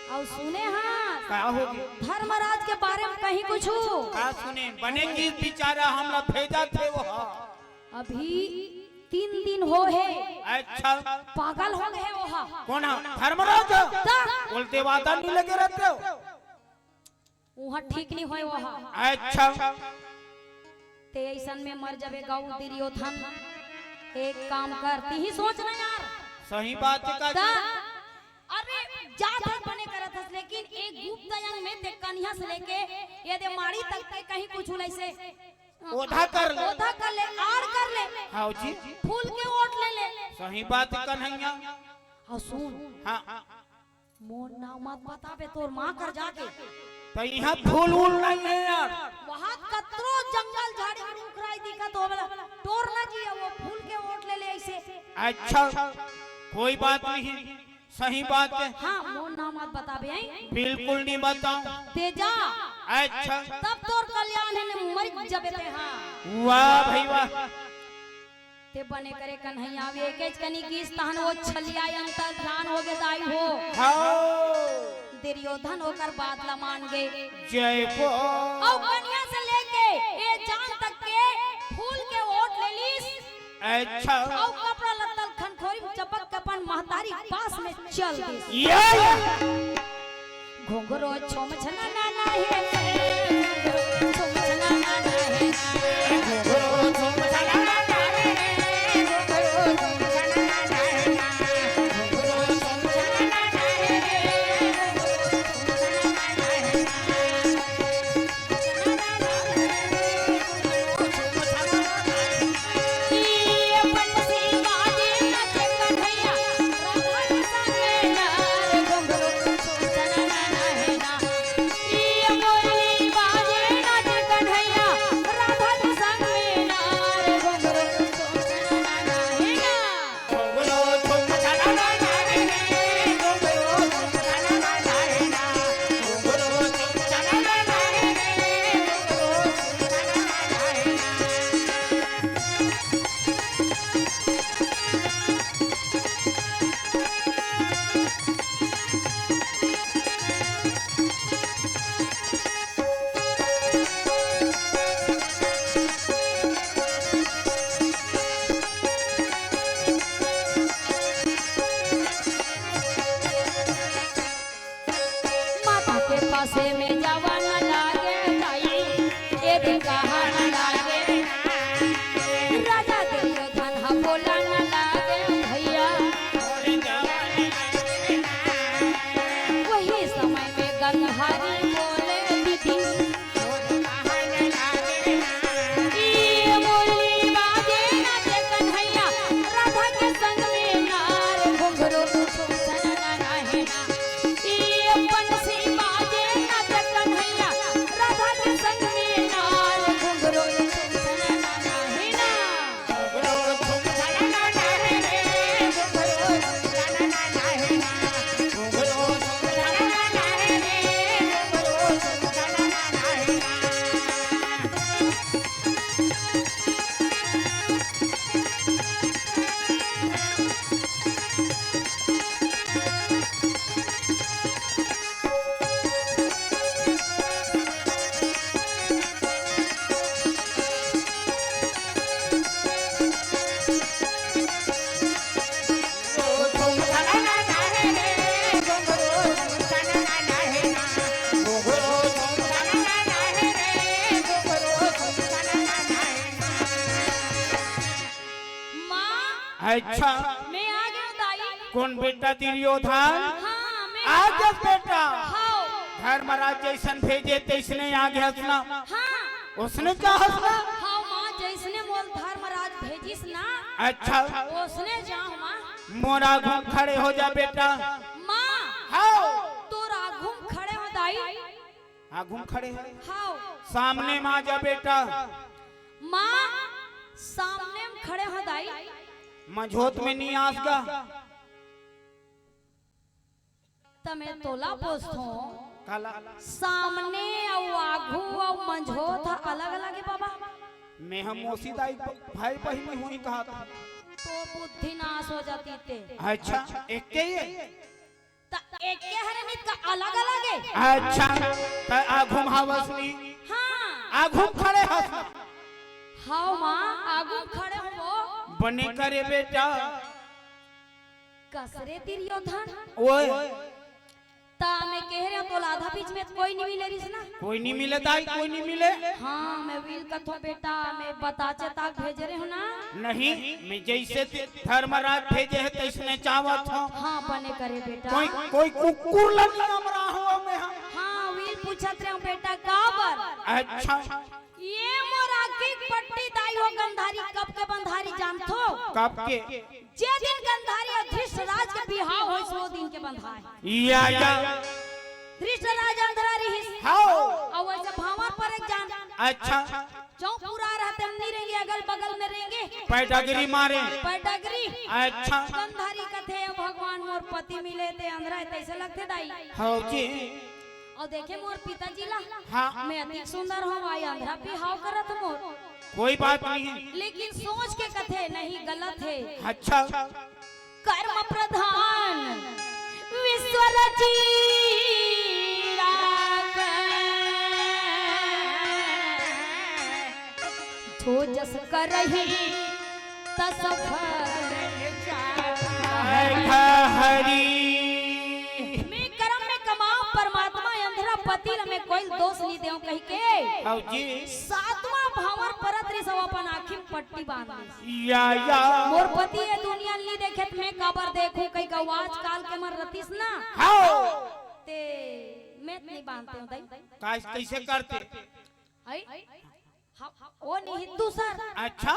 अउ सुने हाँ, का होगे? धर्मराज के बारे में कहीं कुछु? का सुने? बने की बिचारा हमला भेजत हे वो। अभी तीन दिन हो हे। अच्छा। पागल हो गे हे ओहा। कोन हा? धर्मराज? त? बोलते वादा नहीं लगे रहते हो। उहाँ ठीक नहीं होय ओहा। अच्छा। ते अइसन में मर जाबे गऊ दुर्योधन। एक काम कर, तिही सोच ना यार। सही बात हे का त? जी? अरे, जात हस बने करत हस, लेकिन एक गुप्त अंग में ते कनिहा से लेके ये दे माड़ी तक ते कहीं कुछु लइसे ओधा कर ले। ओधा कर ले, आड़ कर ले। हाँ जी। फूल के ओट ले ले। सही बात हे कन्हैया। अउ सुन। हाँ। मोर नाम मत बताबे तोर माँ कर जाके। त इहाँ फूल उल नहीं हे यार। वहाँ कतरो जंगल झाड़ी रुख राई दिखत होबे ला। टोर ना जिया वो फूल के ओट ले ले अइसे। अच्छा, कोई बात नहीं। सही बात हे। हाँ, मोर नाम मत बताबे, हैं? बिल्कुल नहीं बताऊं। ते जा। अच्छा। तब तोर कल्याण हे, ने मर जबे ते, हाँ। वाह भाई वाह। ते बने करे कन्हैया, वे एकेच कनी किस तहन वो छलिया अंतर ध्यान हो गे दाई हो। हाँ। दुर्योधन ओकर बात ला मान गे। जय हो। अउ कनिहा से लेके ये जान तक के फूल के ओट ले लीस। अच्छा। अउ कपड़ा लत्ता ल खनखोरी में चपक के अपन महतारी पास में चल दिस। ये। घुंघरू छुम छना ना ना हे, घुंघरू छुम छना ना ना हे। माता के पासे में जावा न लागे दाई, ए दे कहा न लागे। राजा दुर्योधन ह बोला न लागे भैया। वही समय में गंधारी बोले दीदी, ई मुरली बाजे नाचे कन्हैया, राधा के संग में नार घुंघरू छुम छना ना हे ना। ई बंसी बाजे नाचे कन्हैया, अच्छा। मैं आ गया दाई। कौन बेटा दुर्योधन? हाँ, मैं आ गया बेटा। हाँ। धर्मराज जैसन भेजे तैसने आ गया ना। हाँ। उसने चाहस ना? हाँ माँ, जैसने मोल धर्मराज भेजिस ना। अच्छा। उसने जाहूँ माँ। मोर आघू खड़े हो जा बेटा। माँ। हाँ। तोर आघू खड़े हो दाई। आघू खड़े हो। हाँ। सामने म आ जा बेटा। माँ, सामने म खड़े हो दाई। मझोत में नी आस गा। त मैं तोला पूछथों, काला? सामने अउ आघू अउ मझोत ह अलग-अलग हे बाबा। मैं हम मौसी दाई ब-, भाई बहिनी होही कहा था। तो बुद्धि नाश हो जाती ते। अच्छा, एक के ये? त एक के हरे नित का अलग-अलग हे। अच्छा, त आघू म हवस नी? हाँ। आघू म खड़े हस? हाँ माँ, आघू म खड़े हो वो। बने करे बेटा। कस रे दुर्योधन। ओए। त मैं कह रहे हो, तोला आधा बीच में कोई नहीं मिले रिस ना। कोई नहीं मिले दाई, कोई नहीं मिले। हाँ, मैं वील कथो बेटा, मैं बता चेता भेजे रहे हो ना। नहीं, मैं जैसे ते-, धर्मराज भेजे हे, तैसने चाहत हो। हाँ, बने करे बेटा। कोई, कोई कुकुर ला नहीं अमरा हो मैं, हाँ। हाँ, वील पूछत रहे हो बेटा, काबर? अच्छा। ये मोर आँखी के पट्टी दाई हो गंधारी, कब के बंधारी जानथो? कब के? जे दिन गंधारी अउ धृष्ट राज के बिहाव होइस, वो दिन के बंधारी। या, या। धृष्ट राज अंधरा रिहिस। हाँ। अउ वैसे भांवर पर एक जान। अच्छा। चौक पूरा रहते हम नहीं रहेंगे, अगल बगल में रहेंगे। पैडगरी मारे। पैडगरी। अच्छा। गंधारी कथे, "भगवान मोर पति मिले ते अंधरा हे, तैसे लगथे दाई।" हाँ जी। अउ देखे मोर पिताजी ला, हाँ। मैं अति सुंदर हूँ, आई अंधरा बिहाव करत मोर। कोई बात नहीं। लेकिन सोच के कथे नहीं गलत हे। अच्छा। कर्म प्रधान विश्व रची राख। जो जस करही तस फल हरि। मैं करम में कमाओ परमात्मा अंधरा पति ल मैं कोई दोष नहीं देव कही के। हाँ जी। सातवां भांवर परत रिस अउ अपन आँखी में पट्टी बांध लिस। या, या। मोर पति ये दुनिया नहीं देखे त मैं काबर देखूं कही का आजकाल के मन रतिस ना। हाँ। ते मैं नहीं बांधते हूँ दाई। काश कैसे करते? आई? हाँ, वो नहीं, दूसर। अच्छा,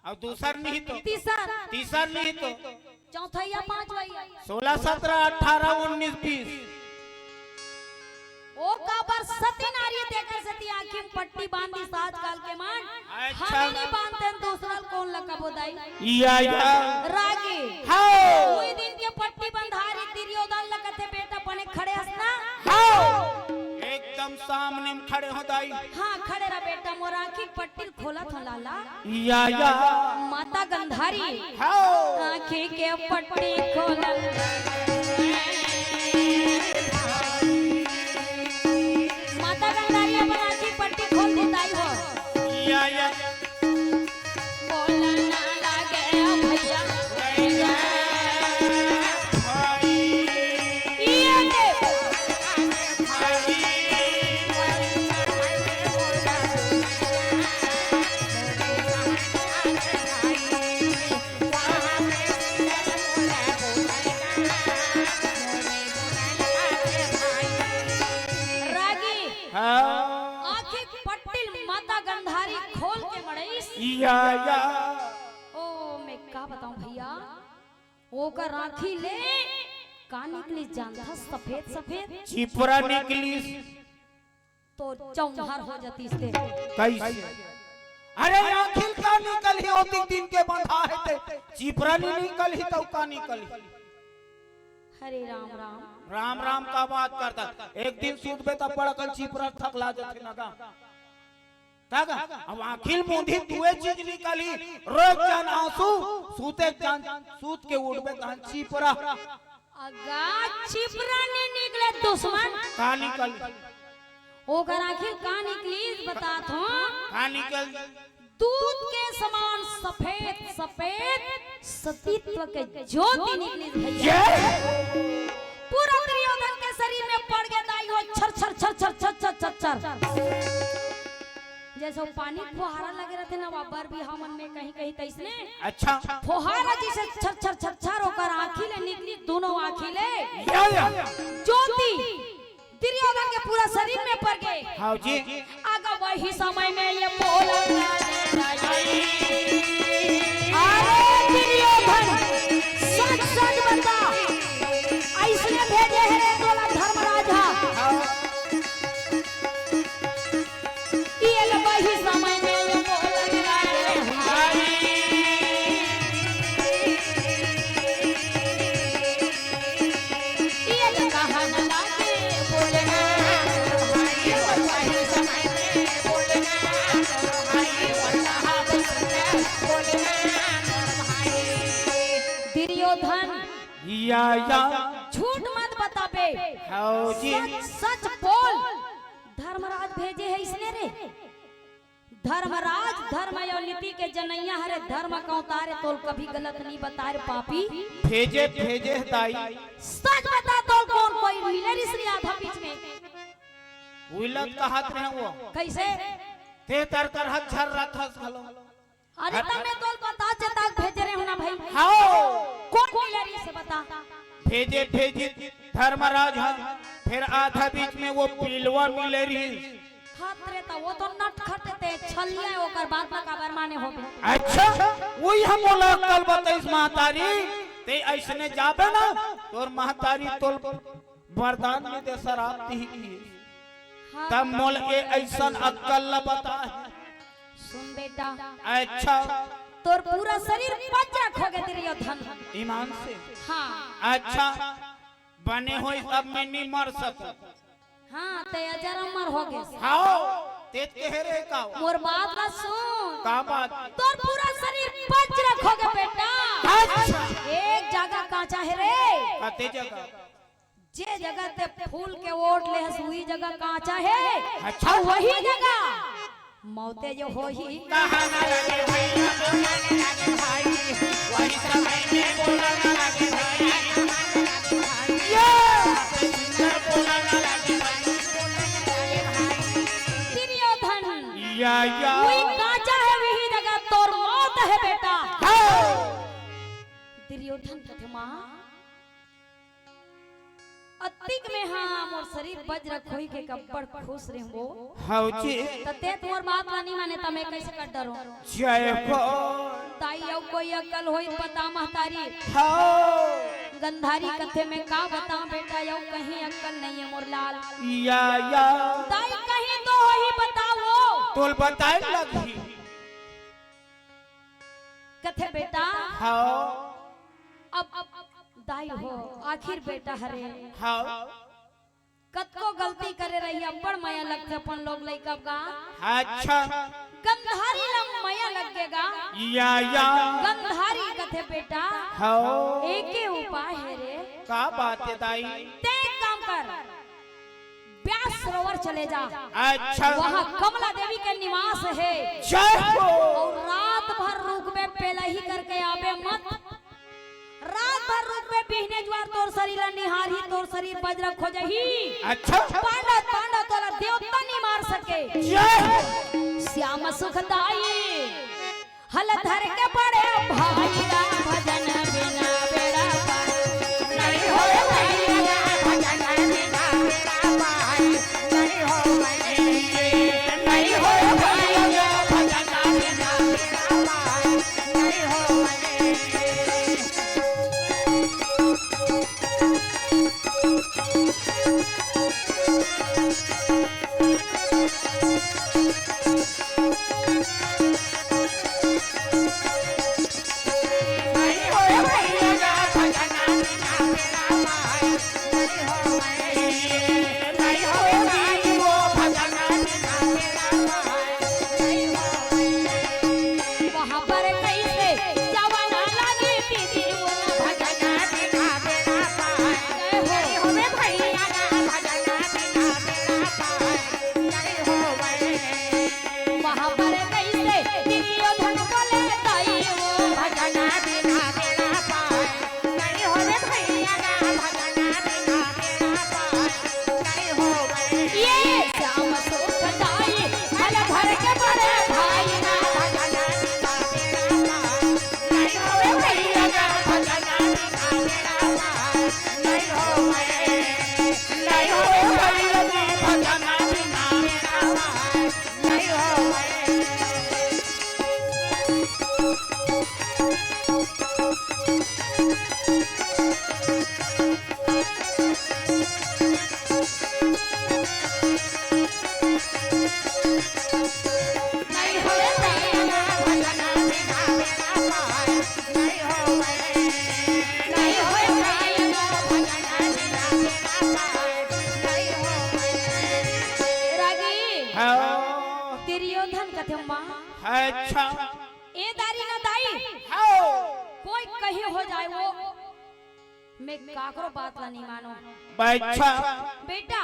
अउ दूसर नहीं तो? तीसर। तीसर नहीं तो? चौथैया, पांचवैया। सोलह, सत्रह, अठारह, उन्नीस, बीस। ओ काबर सती नारी तेकर सेती आँखी में पट्टी बांधिस आजकाल के मन। अच्छा। हमें नहीं बांधते हैं, दूसरा कौन लगाबो दाई? या, या। रागी। हाँ। उही दिन के पट्टी बंधारी दुर्योधन ल कथे बेटा बने खड़े हस ना? हाँ। एकदम सामने में खड़े हो दाई। हाँ, खड़े रह बेटा, मोर आँखी के पट्टी खोलत हो लाला। या, या। माता गंधारी। हाँ। आँखी के पट्टी खोलल। माता गंधारी अपन आँखी के पट्टी खोल दे दाई हो। या, या। बोला ना लागे भैया। ये दे। रागी। हाँ। आँखी पट्टिल माता गंधारी खोल के मड़ईस। या, या। ओ, मैं का बताऊं भैया, ओकर आँखी ले का निकलिस जानथस? सफेद सफेद चिपरा निकलिस। तो चौंहर हो जतिस ते। कैसे? अरे आँखी ल का निकलही, ओतिक दिन के बंधा हे ते चिपरा नी निकलही तो का निकलही? हरे राम राम। राम राम का बात करता। एक दिन सूतबे त बड़ अकन चिपरा थकला जथे न गा। त गा, अब आँखी ल मूंदही त उहे चीज निकलही, रोए के जान आंसू, सूते के जान, सूत के उठबे तहन चिपरा। अगा चिपरा नी निकले दुश्मन। का निकल? ओकर आँखी ल का निकलिस बतात हों। का निकल? दूध के समान सफेद सफेद सतीत्व के ज्योति निकलिस भैया। ये? पूरा दुर्योधन के शरीर में पड़ गे दाई हो, छर छर छर छर। जइसे पानी फुहारा लगे रहिथे ना, ओहा बर बिहाव मन में कहीं कहीं तइसने। अच्छा। फुहारा जइसे छर छर छर छर ओकर आँखी ले निकली, दूनों आँखी ले। या, या। ज्योति दुर्योधन के पूरा शरीर में पर गे। हाँ जी। अगर वही समय में ये बोला, अरे दुर्योधन, सच सच बता, अइसने भेजे हे रे तोला धर्मराज हा। हाँ। ये वही समय में ये बोलने लगे। ये कहने लगे, बोलना, ये वही समय में बोलना, दुर्योधन, या, या। झूठ मत बताबे। हाँ जी। सच, सच बोल। धर्मराज भेजे हे अइसने रे। धर्मराज धर्म अउ नीति के जनइया हरे, धर्म के अवतार हे, तोल कभी गलत नइ बताय रे पापी। भेजे, भेजे हे दाई। सच बता, तोल कोन कोई मिले रिहिस रे आधा बीच में? उही ल कहत रहेंव। कइसे? तें तर कर हक झर्राथस घलो। अरे, त मैं तोल बता चेता के भेजे रहेंव ना भई। हाँ। कोन मिले रिहिस बता? भेजे, भेजे धर्मराज ह, फेर आधा बीच में वो पिलवा मिले रिहिस। हत रे, त वो तो नटखट हे, छलिया हे, ओकर बात ला काबर माने होबे। अच्छा, उही ह मोला अक्कल बताइस महतारी, तें अइसने जाबे ना, तोर महतारी तोल वरदान नइ दे, सराप दिही कि। हाँ। त मोला ए अइसन अक्कल ला बता। सुन बेटा। अच्छा। तोर पूरा शरीर वज्रक होगे दुर्योधन। ईमान से। हाँ। अच्छा। बने होइस अब मैं नइ मर सकूं। हाँ, तें अजर अमर होगेस। हाँ, तें कहे रे का? मोर बात ला सुन। का बात? तोर पूरा शरीर वज्रक होगे बेटा। अच्छा। एक जगह कांचा हे रे। कते जगह? जे जगह तें फूल के ओढ़ ले हस, उही जगह कांचा हे। अच्छा। अउ वही जगह मौते जो होही। कहा ना लगे भैया, बोला ना लगे भाई, वही समय में बोला ना लगे भाई। ये! सुंदर बोला ना लगे भाई, बोला ना लगे भाई। दुर्योधन। या, या। उही कांचा हे, उही जगह तोर मौत हे बेटा। हाँ। दुर्योधन कथे माँ, अतिक में हाँ, मोर शरीर वज्रक होई के अब्बड़ खुश रेहेंव। हव जी। त तें त मोर बात ला नइ माने, त मैं कइसे कर डरों? जय हो। दाई, अउ कोई अक्कल होई त बता महतारी। हव। गंधारी कथे मैं का बतांव बेटा, अउ कहीं अक्कल नइ हे मोर लाल। या, या। दाई, कहीं तो होही, बताओ। तोल बताय लगही। कथे बेटा। हव। अब, अब दाई हो, आखिर बेटा हरे। हव। कतको गलती करे रही, अब्बड़ मया लगथे अपन लोग लइका गा। अच्छा। गंधारी ला मया लग गे गा। या, या। गंधारी कथे बेटा। हव। एके उपाय हे रे। का बात हे दाई? तें एक काम कर। ब्यास सरोवर चले जा। अच्छा। वहाँ कमला देवी के निवास हे। जय हो। अउ रात भर रुकबे, पेलही करके आबे मत। रात भर रुकबे, बिहने जुआर तोर शरीर ला निहारही, तोर शरीर वज्रक हो जाही। अच्छा। पांडव, पांडव तोला देवता नइ मार सके। जय हो। श्याम सुखदाई। हल धर के बड़े भाई रा भजन बिना बेड़ा पार। नहीं होय भैया भजन बिना बेड़ा पार। नहीं होय, नहीं होय भैया भजन बिना बेड़ा पार। नहीं होय। वहाँ पर कैसे जवाना लागे दीदी वो। भजना बिना बेड़ा पार। जय हो। नहीं होवे भैया ना भजना बिना बेड़ा पार। नहीं होवे। वहाँ पर कैसे कथे माँ, अच्छा। ए दारी ना दाई, हाँ। कोई कहीं हो जाए वो, मैं काकरो बात ला नहीं मानो। अच्छा। बेटा,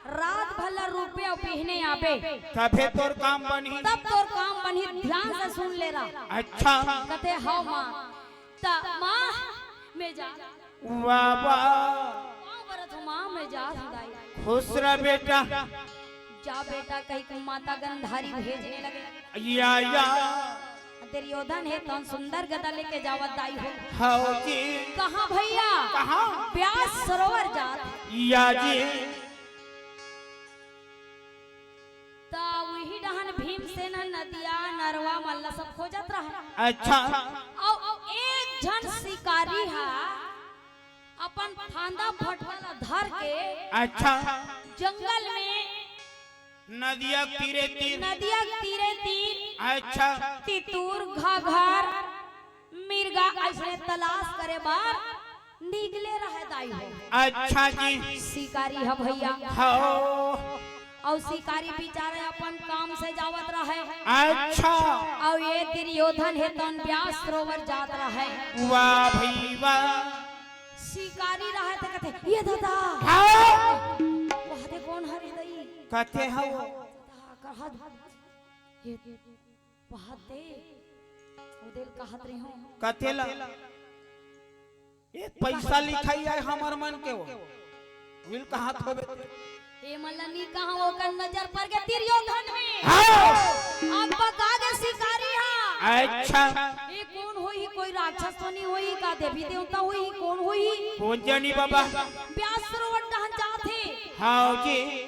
रात भर ला रुपया बिहने आबे। तभे तोर काम बनही। तब तोर काम बनही, ध्यान से सुन ले रहा। अच्छा। कथे हव माँ। त माँ, मैं जा। वाह, वाह। पाँव परत हँव माँ, मैं जात हँव दाई। खुश रह बेटा। जा बेटा, कहि के माता गंधारी भेजने लगे। या, या। दुर्योधन हे तोन सुंदर गदा लेके जावत दाई हो। हव जी। कहाँ भैया? कहाँ? ब्यास सरोवर जात। या जी। त उही डहन भीमसेन ह नदिया, नरवा मन ला सब खोजत रहय। अच्छा। अउ, अउ एक झन शिकारी ह अपन फांदा फटका ला धर के अच्छा। जंगल में नदिया के तीरे तीर। नदिया के तीरे तीर अच्छा। तितुर, घाघर, मिर्गा अइसने तलाश करे बर निकले रहय दाई हो। अच्छा जी। शिकारी ह भैया। हव। अउ शिकारी बिचारा अपन काम से जावत रहय। अच्छा। अउ ए दुर्योधन हे तोन ब्यास सरोवर जात रहय। वाह भई वाह। शिकारी रहय त कथे, ए दादा। हव। वहाँ दे कोन हरे दाई? कथे हव। कहत, ए बात दे, ओ दिल कहत रहिहूँ। कथे ला? ए पैसा लिखाई आय हमर मन के वो। विल कहत होबे। ए मन ला नी कहा, ओकर नजर पर गे दुर्योधन में। हव। अब बका गे शिकारी ह। अच्छा। ए कोन होही, कोई राक्षस तो नी होही का, देवी देवता होही, कोन होही? कोन जानी बाबा। ब्यास सरोवर डहन जात हे। हव जी।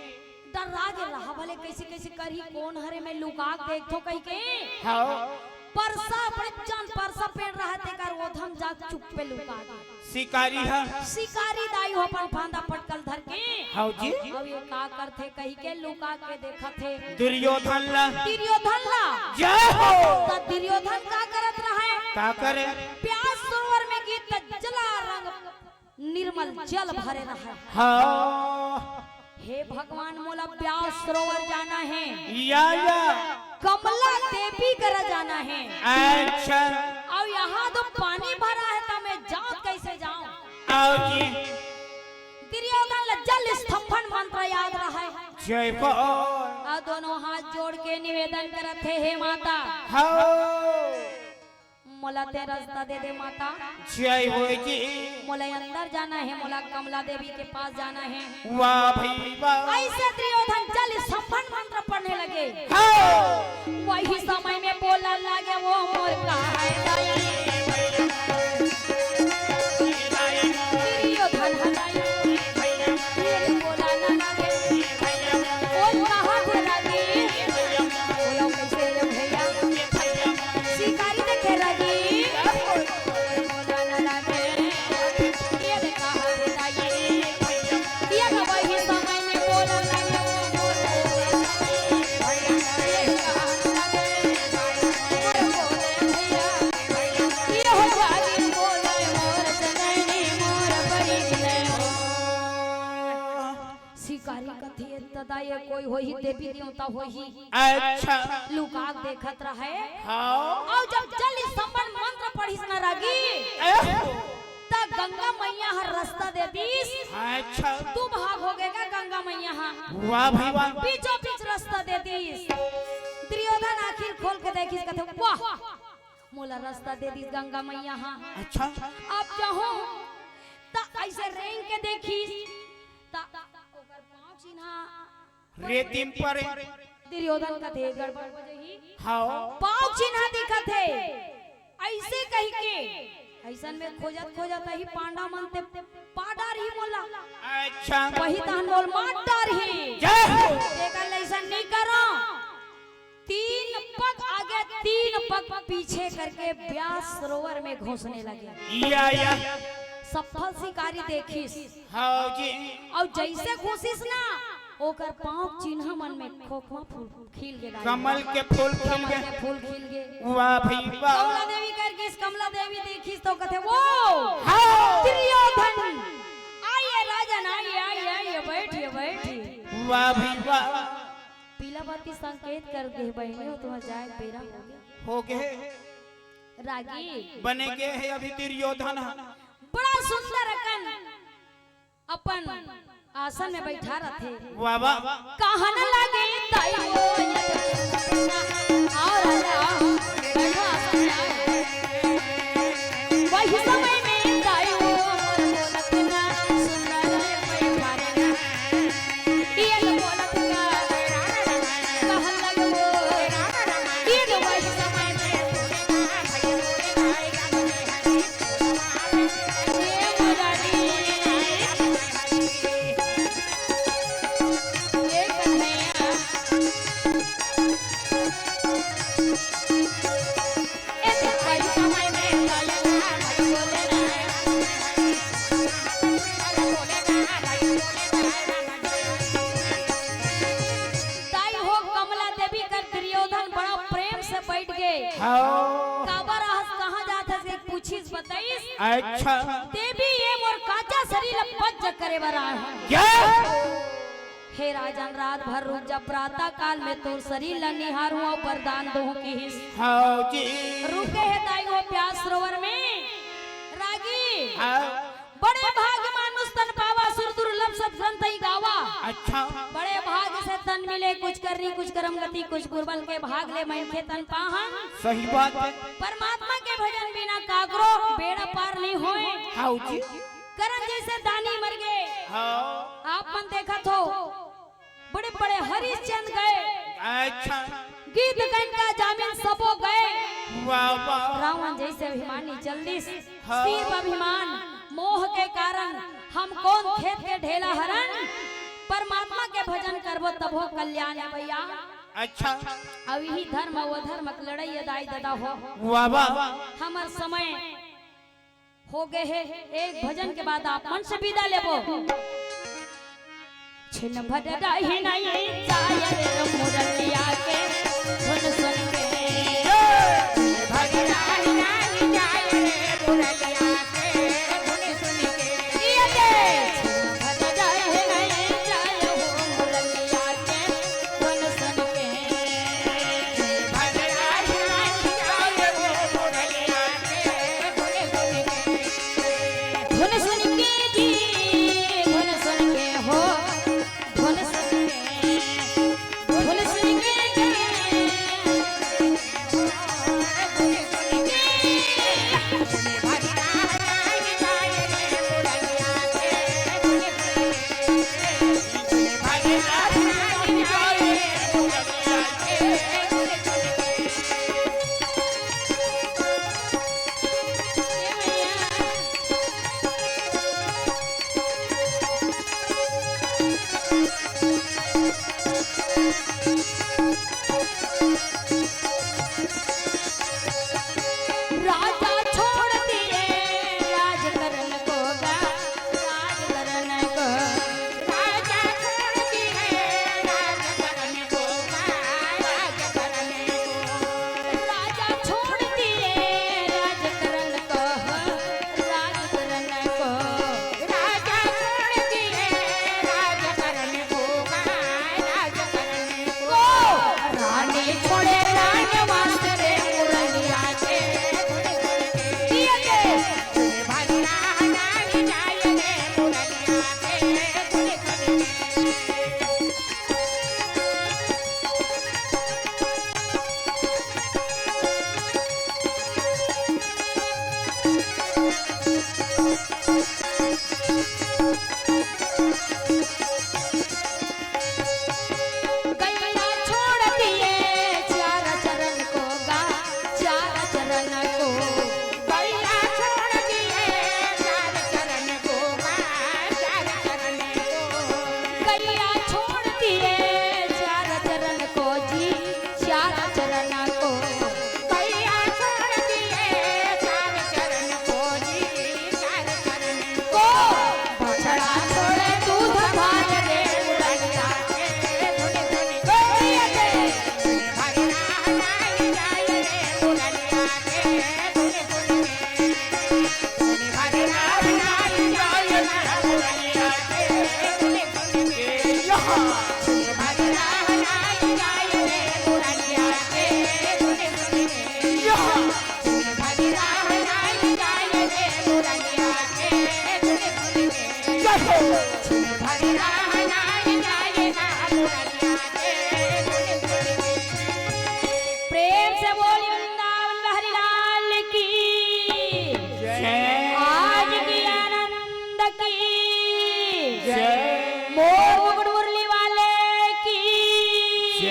डर्रा गे रहा भले कइसे कइसे करही, कोन हरे मैं लुका के देखथों कहिके। हव। परसा, बड़े जन परसा पेड़ रहय तेकर ओधम जा चुप पे लुका गे। शिकारी ह। शिकारी दाई हो अपन फांदा फटका ल धर के। हव जी। अउ ए का करथे कहिके लुका के देखत हे। दुर्योधन ला। दुर्योधन ला। जय हो। त दुर्योधन का करत रहय? का करे? ब्यास सरोवर में गिस त जलारंग निर्मल जल भरे रहय। हव। हे भगवान, मोला ब्यास सरोवर जाना हे। या, या। कमला देवी करा जाना हे। अच्छा। अउ यहाँ तो पानी भरा हे, त मैं जात कइसे जाँव? अउ जी। दुर्योधन ला जल स्तंभन मंत्र याद रहय। जय हो। अउ दोनों हाथ जोड़ के निवेदन करत हे, हे माता। हव। मोला तें रस्ता दे दे माता। जय होय जी। मोला अंदर जाना हे, मोला कमला देवी के पास जाना हे। वाह भई वाह। अइसे दुर्योधन जल स्तंभन मंत्र पढ़ने लगे। हव। वही समय में बोलन लागे, ओ मोर कहाय दाई। दुर्योधन ह दाई। बोलन लागे। ओ कहाँ थे दाई? बोलो कइसे रे भैया? शिकारी देखे रही। ये देखा है दाई। ये वही समय में बोला ना। ये हो जाली बोले मोर जननी मोर बड़ी जननी। शिकारी कथे, "ए दादा, ये कोई होही, देवी देवता होही।" अच्छा। लुका के देखत रहय। हाँ। अउ जब जल स्तंभन मंत्र पढ़िस न रागी, एह। त गंगा मैया ह रस्ता दे दिस। अच्छा। दू भाग हो गे गा गंगा मैया ह। वाह भाई वाह। बीचों बीच रस्ता दे दिस। दुर्योधन आँखी खोल के देखिस, कथे, "वाह, मोला रस्ता दे दिस गंगा मैया ह।" अच्छा। अब जाहूँ, त अइसे रेंग के देखिस, त ओकर पाँव चिन्हा रेती म परे। दुर्योधन कथे, "गड़बड़ हो जही।" हाँ। पाँव चिन्हा दिखत हे, अइसे कहिके, अइसन में खोजत खोजत अही पांडव मन ते पा डारही मोला। अच्छा। वही तहन मोला मार डारही। जय हो। तेकर ले अइसन नइ करो। तीन पग आगे, तीन पग पीछे करके ब्यास सरोवर में घुसने लगे। या, या। सफल शिकारी देखिस। हाँ जी। अउ जइसे घुसिस ना, ओकर पाँव चिन्हा मन में खोखमा फूल खिल गे। कमल के फूल खिल गे। कमल के फूल खिल गे। वाह भाई वाह। कमला देवी कर गिस, कमला देवी देखिस त कथे, "वो हाँ। दुर्योधन, आइए राजन, आइए, आइए, आइए, बैठिए, बैठिए।" वाह भाई वाह। पीला बाती संकेत कर दे बहिनी हो, तुम्हार जाए के बेरा हो गे। हो गे। रागी। बने गे हे अभी दुर्योधन ह। बड़ा सुंदर अकन अपन आसन में बैठा रथे। वाह, वाह। कहन लगे ताई हो, आओ राजा, आओ, बैठो आसन में आओ। वही समय में ताई हो, बोलत ना, सुंदर बैठा रहे। ये तो बोलत का, कहन लगे वो, ये तो वही समय में ताई हो कमला देवी कर दुर्योधन बड़ा प्रेम से बैठ गे। हाँ। काबर आहस, कहाँ जात हस, एक पूछिस, बताइस। अच्छा। देवी ये मोर काचा शरीर ला पच करे बर आए हँव। क्या? हे राजन, रात भर रुक जा, प्रातः काल में तोर शरीर ला निहारूं अउ वरदान दूं किहिस। हाँ जी। रुके हे ताई वो प्यास सरोवर में। रागी। हाँ। बड़े भाग मानुष तन पावा, सुर दुर्लभ सत ग्रंथ ही गावा। अच्छा। बड़े भाग से तन मिले, कुछ करनी, कुछ करम गति, कुछ गुरबल के भाग ले मनखे तन पाहन। सही बात हे। परमात्मा के भजन बिना काकरो बेड़ा पार नहीं होय। हाँ जी। करन जैसे दानी मर गे। हाँ। आप मन देखत हो, बड़े बड़े हरिश्चंद गए। अच्छा। गीत गन का जामिन सबो गए। वाह, वाह। रावण जैसे अभिमानी जल्दी से हाँ। शिव अभिमान, मोह के कारण हम कोन खेत के ढेला हरन। परमात्मा के भजन करबो तभो कल्याण हे भैया। अच्छा। अब यही धर्म अउ अधर्म के लड़ाई हे दाई ददा हो। वाह, वाह। हमर समय हो गे हे, एक भजन के बाद आप मन से विदा लेबो। छिन भर रही नहीं जाय रे मुरलिया के धुन सुन के। छिन भर रही नहीं जाय रे मुरलिया के धुन सुन के। ये दे। छिन भर रही नहीं जाय हो मुरलिया के धुन सुन के। धुन सुन के जी, धुन सुन के हो, धुन सुन के, धुन सुन के जी। राजा छोड़ दिए राजकरण को गा, राजकरण को। राजा छोड़ दिए राजकरण को गा, राजकरण को। राजा छोड़ दिए राजकरण को, राजकरण को। राजा छोड़ दिए राजकरण को गा, राजकरण को।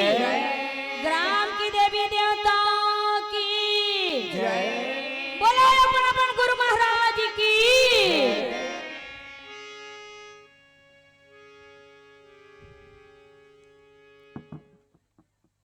ग्राम की देवी देवता की। बोले अपन अपन गुरु महाराज की।